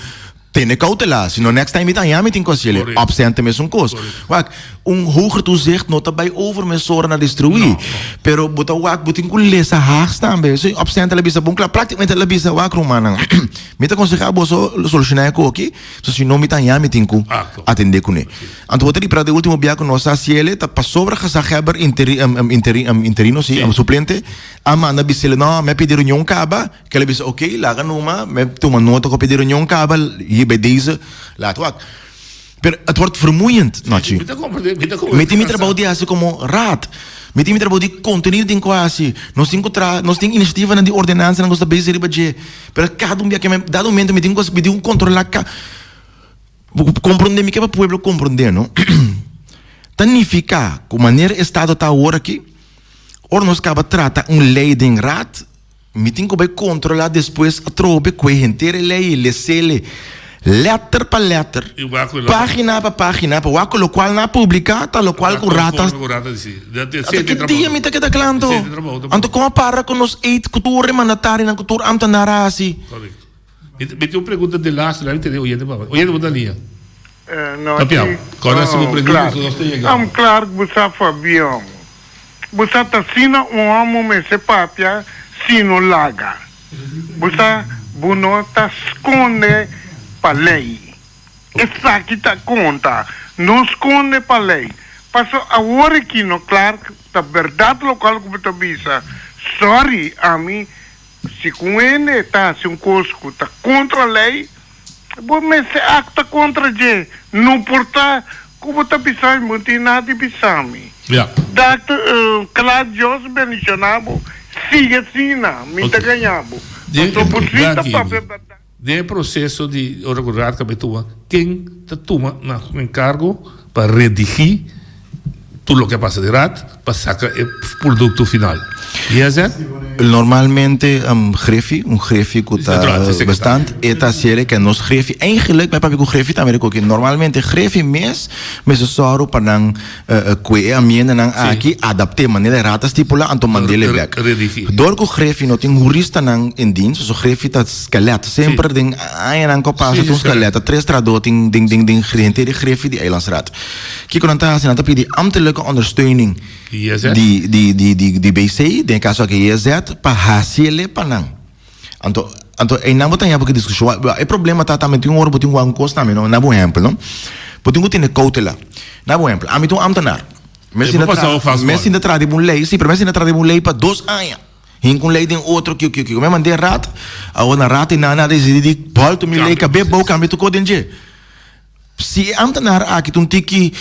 [SPEAKER 3] tene koutela, si no next time mi ta haña mi tin ku hasi el. Opcenten mesun kos. Wak, un hoger toezicht no ta bai over mesora na destruí. Pero bo ta wak, bo tin ku lesa Haags tambe. Si opcenten el a bisa bon kla, praktikamente el a bisa, wak rumannan, mi ta konsehá boso solushoná e koki. So si no mi ta haña mi tin ku atendé kuné. Anto bo ta ripará den último bia ku nos a hasi el ta pasobra gezaghebber interi interi interino si suplente a manda bis'el no mi a pidi reunion kaba kel a bisa ok laga numa mi a tuma nota ku a pidi reunion kaba hier bij deze laat wak. Pero het wordt vermoeiend Nochi. Mi tin mi trabou di hasi komo raad. Mi tin mi trabou di kontenido tin ku hasi. Nos tin ku traha nos tin inisiativanan di ordenansanan ku nos ta bezig riba dje. Pero kada un bia ke mi dado momento mi tin ku mi tin ku kontrolá ka komprondé mi ke pa pueblo komprondé no ta nifiká ku manera estado ta awor aki ora nos kaba trata un lei den raad mi tin ku bai kontrolá despues atrobe ku e henter e lei e lesele letter pa letter página pa página pa wak ku lokual nan a publiká ta lokual ku raad ta Ata ki dia mi ta keda kla anto? Anto kon a para ku nos eet ku tur e mandatarionan ku tur ambtenaar a hasi?
[SPEAKER 2] Korekto. Mi tin un pregunta de laatste, laat mi tene oyente pa Oyente bo ta lia.
[SPEAKER 5] No,
[SPEAKER 2] Papia,
[SPEAKER 5] si.
[SPEAKER 2] kòrda si bo pregunta
[SPEAKER 5] Clark.
[SPEAKER 2] nos ta yega.
[SPEAKER 5] Am Clark bo sa Fabian. Bo sa ta asina un homo mester papia si no laga. Bo sa bo no ta skonde pa lei. Esaki ta konta, no skonde pa lei. Paso awor aki no Clark, ta berdad lokual ku bo ta bisa. Sorry, ami si ku un hende ta hasi un kos ku ta kontra lei, bo mester akta kontra dje. No por ta ku bo ta bisa mi, bo no tin nada di bisa mi. Dakter Clark Dios bendiciona bo, sigui asina, mi ta gaña bo. Paso bo si ta papia berdad.
[SPEAKER 2] Den e proseso di ora ku Raad kab'é tuma, ken ta tuma na su enkargo pa redigí tur loke a pasa den Raad pa saka e produkto final? ISN?
[SPEAKER 3] Normalmente Griffie, un Griffie ku ta bestand, e ta hasiel ke nos Griffie, eigenlijk mi a papia ku Griffie tambe di koki, normalmente Griffie mes mester sòru pa nan Ku e amiendanan aki adapt'é manera e Raad a stipulá, anto mand'é bèk. Dor ku Grefi no tin huristanan in dienst, pasobra Grefi ta skelet. Semper den añanan ku a pasa ta un skelet, ta tres trahadó tin den den den henter di Grefi di Eilandsraad. Kiko nan ta hasi? Nan ta pidi ambtelijke ondersteuning di di di di di BC, den e kaso aki JSZ, pa hasiel pa nan. Anto anto einan bo ta haña bo ki diskushon. E problema ta tambe tin ora bo tin wak un kos tambe no. Na bo ehèmpel no. Bo tin ku tene koutela. Na bo ehèmpel, ami ta un ámtenar. Mi a sinta traha, mi a sinta traha riba un lei, si, pero mi a sinta traha riba un lei pa dos aña. Hinka un lei den otro, kiko, kiko, kiko. Mi a mand'é rat, awor na rat einan nan a disidí di bòltu mi lei kab'é bou kambia tur kos den dje. Si e ámtenar aki ta un tiki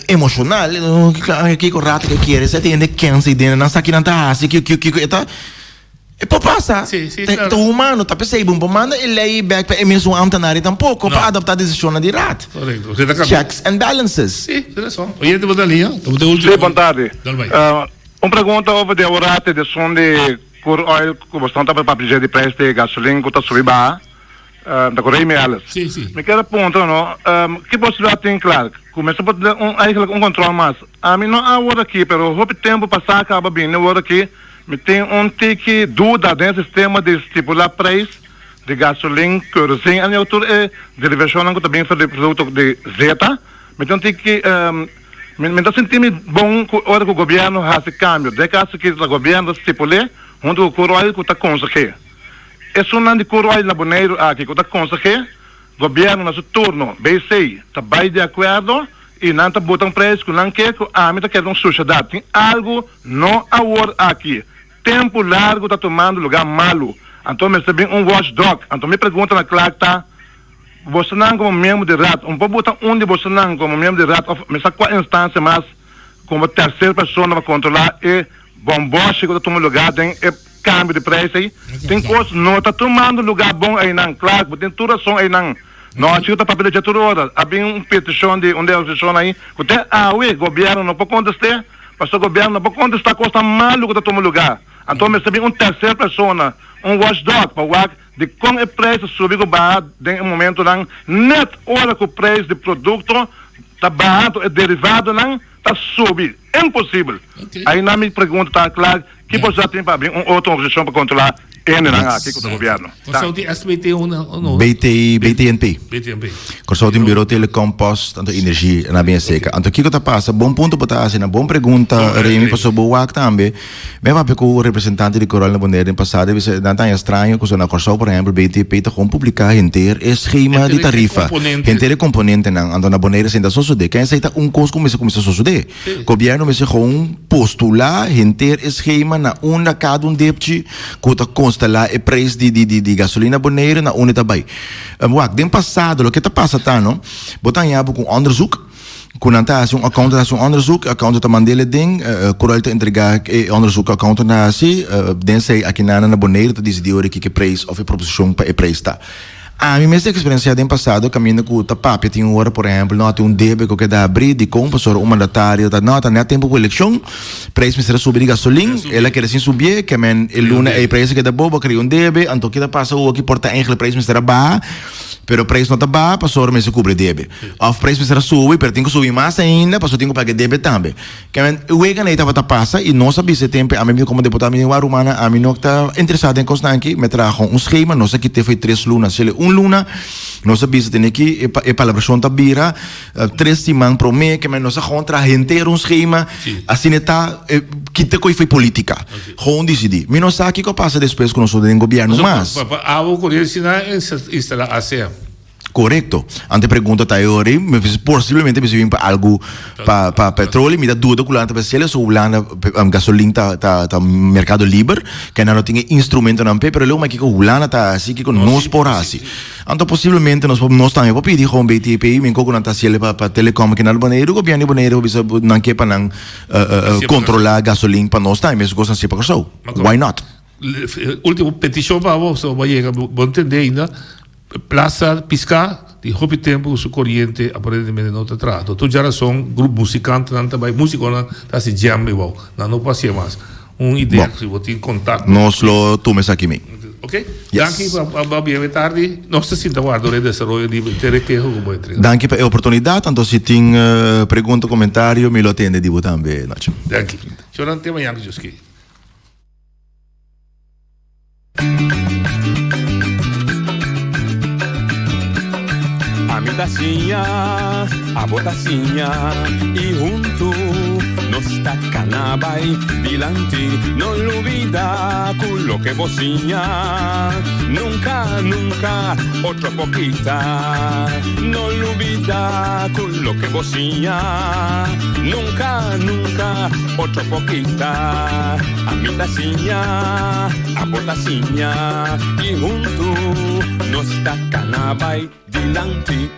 [SPEAKER 3] emoshonal, kiko rat ke kere, esei ta hende kens ei den, nan sa ki nan ta hasi, kiko, kiko, kiko, e ta. E por pasa. Ta humano. Ta p'esei bo no por manda e lei bek pa e mesun ambtenari tampoco pa adopta decisionnan di raad. Checks and balances.
[SPEAKER 2] Sí,
[SPEAKER 6] bon tardi. Un pregunta over di aworate di esun di crude oil cu bo ston tabata papia dje di prijs di gasolin cu ta subi baha. Ta cu Remy Ellis. Mi kier a puntra no, ki posibilidad tin Clark cu mester por tin un eigenlijk un control mas? Ami no a word aki pero hopi tempo pasa caba bini word aki. Mi tin un tiki duda den e sistema di stipulá preis di gasolin, kerosene en ook tur e derivacionnan ku ta bin for di produkto di zeta. Mi tin un tiki, mi mi ta sinti mi bon ku ora ku gobièrnu hasi kambio. Den e kaso aki ta gobièrnu ta stipul'é huntu ku Curoil ku ta konseh'é. Esunnan di Curoil na Boneiru aki ku ta konseh'é. Gobièrnu na su turno, BC, ta bai di akuerdo i nan ta bota un preis ku nan ke ku ami ta kere un sushedat. Tin algu no awor aki. Tempu largu ta tumando lugá malu. Anto mester bin un watchdog. Anto mi pregunta na Clark ta, Bosonan komo miembro di Raad, un por bota un di bosonan komo miembro di Raad òf mi sa kua instansia mas komo terser persona pa kontrolá e bòmbòshi ku ta tuma lugá den e kambio di preis ei? Tin kos no ta tumando lugá bon einan. Clark, bo tin tur rason einan. No, así ku ta papia di dje tur ora. A bin un petishon di un di e organisashon ei ku te awe gobièrnu no por kontest'é. Pasobra gobièrnu no por kontestá kosnan malu ku ta tuma lugá. Anto mester bin un terser persona, un watchdog, pa wak dikon e preis ta subi ku baha den e momentunan nèt ora ku preis di produkto ta baha anto e derivadonan ta subi. Imposibel! Ainan mi pregunta ta kla, ki posibilidat tin pa bin un otro organisashon pa kontrolá hendenan aki ku ta gobièrnu?
[SPEAKER 2] Kòrsou tin SBT o no?
[SPEAKER 3] BT, BTNP.
[SPEAKER 2] BTNP.
[SPEAKER 3] Kòrsou tin Bureau Telecom, Post, anto Energie na bien seka. Anto kiko ta pasa? Bon punto bo ta hasi na bon pregunta Remy pasobra bo wak tambe. Mi a papia ku representante di Coral na Bonaire den pasado e bisa nan ta haña straño ku na Kòrsou por ehèmpel BTP ta kon publiká henter e skema di tarifa, henter e komponentenan. Anto na Bonaire esei no ta sosodé. Ken esei ta un kos ku mester kuminsá sosodé. Gobièrnu mester gewoon postulá henter e skema na unda kada un depchi ku ta konstelá e preis di di gasolina Bonaire na unda e ta bai. Wak, den pasado loke ta pasa ta no, bo ta haña bo ku un onderzoek ku nan ta hasi un accountant ta hasi un onderzoek, e accountant ta mand'el den, Curoil ta entregá e onderzoek ku accountant a hasi, den esei akinan na Bonaire ta disidí ora kiko e preis òf e proposishon pa e preis ta. Ami mes a eksperensiá den pasado kaminda ku ta papia tin un ora por ehèmpel no tin un debe ku keda abrí dikon pasobra un mandatario ta no ta nèt tempu ku elekshon preis mester a subi di gasolin el a keda sin subié ke men e luna ei preis a keda bobo a krea un debe anto kita pasa awoki por ta eigentlik preis mester a baha pero preis no ta baha pasobra mester kubri e debe òf preis mester a subi pero tin ku subi mas ainda pasobra tin ku paga e debe tambe. Kèmen, e weganan ei tabata pasa i nos a bisa e tempu, ami mi komo deputado mi di wak rumannan, ami no ta interesá den kosnan aki, mi a traha kon un skema, nos a kit'é for e tres luna, sele un luna, nos a bisa tene ki e palabrashon ta bira tres siman promé, kèmen nos a gewoon traha henter un skema, asina e ta kita koe for e politika, gewoon disidí. Mi no sa kiko a pasa despues ku nos no ta den gobièrnu mas.
[SPEAKER 2] Pa abo ku asina instalá ACM.
[SPEAKER 3] Korekto. Anto e pregunta ta e ora ei, posiblemente mester bin pa algu pa pa petroli, mi ta duda ku Hulanda ta hasiel eso, Hulanda gasolin ta ta ta merkado liber, ke nan no tin e instrumentonan p'e, pero leu mai kiko Hulanda ta hasi, kiko nos por hasi. Anto posiblemente nos por nos tambe por pidi gewoon BTP, mi ku nan ta hasiel pa pa telecom kinan di Boneiru, gobièrnu di Boneiru por bisa nan ke pa nan kontrolá gasolin pa nos tambe, meskos nan hasi pa Kòrsou. Why not?
[SPEAKER 2] Ultimo petishon pa bo, so bo a yega, bo ntende ainda. Plaza Piská tin hopi tempu ku su koriente aparentemente no ta traha. Tur djarason grup musikantenan ta bai, musikonan ta hasi jam igual. Nan no por hasié mas. Un idea si bo tin kontakto.
[SPEAKER 3] Nos lo tuma esaki mee.
[SPEAKER 2] Ok. Danki pa bo biebe tardi. Nos ta sinta warda ora e desaroyo di henter e keho ku bo a entrega.
[SPEAKER 3] Danki pa e oportunidat. Anto si tin pregunta, komentario mi lo atende di bo tambe, Nacho.
[SPEAKER 2] Danki. Shornan te mañana ku Dios ke.
[SPEAKER 1] Ami ta siña, abo ta siña y huntu nos ta cana bay dilanti. No lubida cu loke bo siña nunca, nunca otro por kita. No lubida cu loke bo siña nunca, nunca otro por kita. Ami ta siña, abo ta siña y huntu nos ta cana bay dilanti.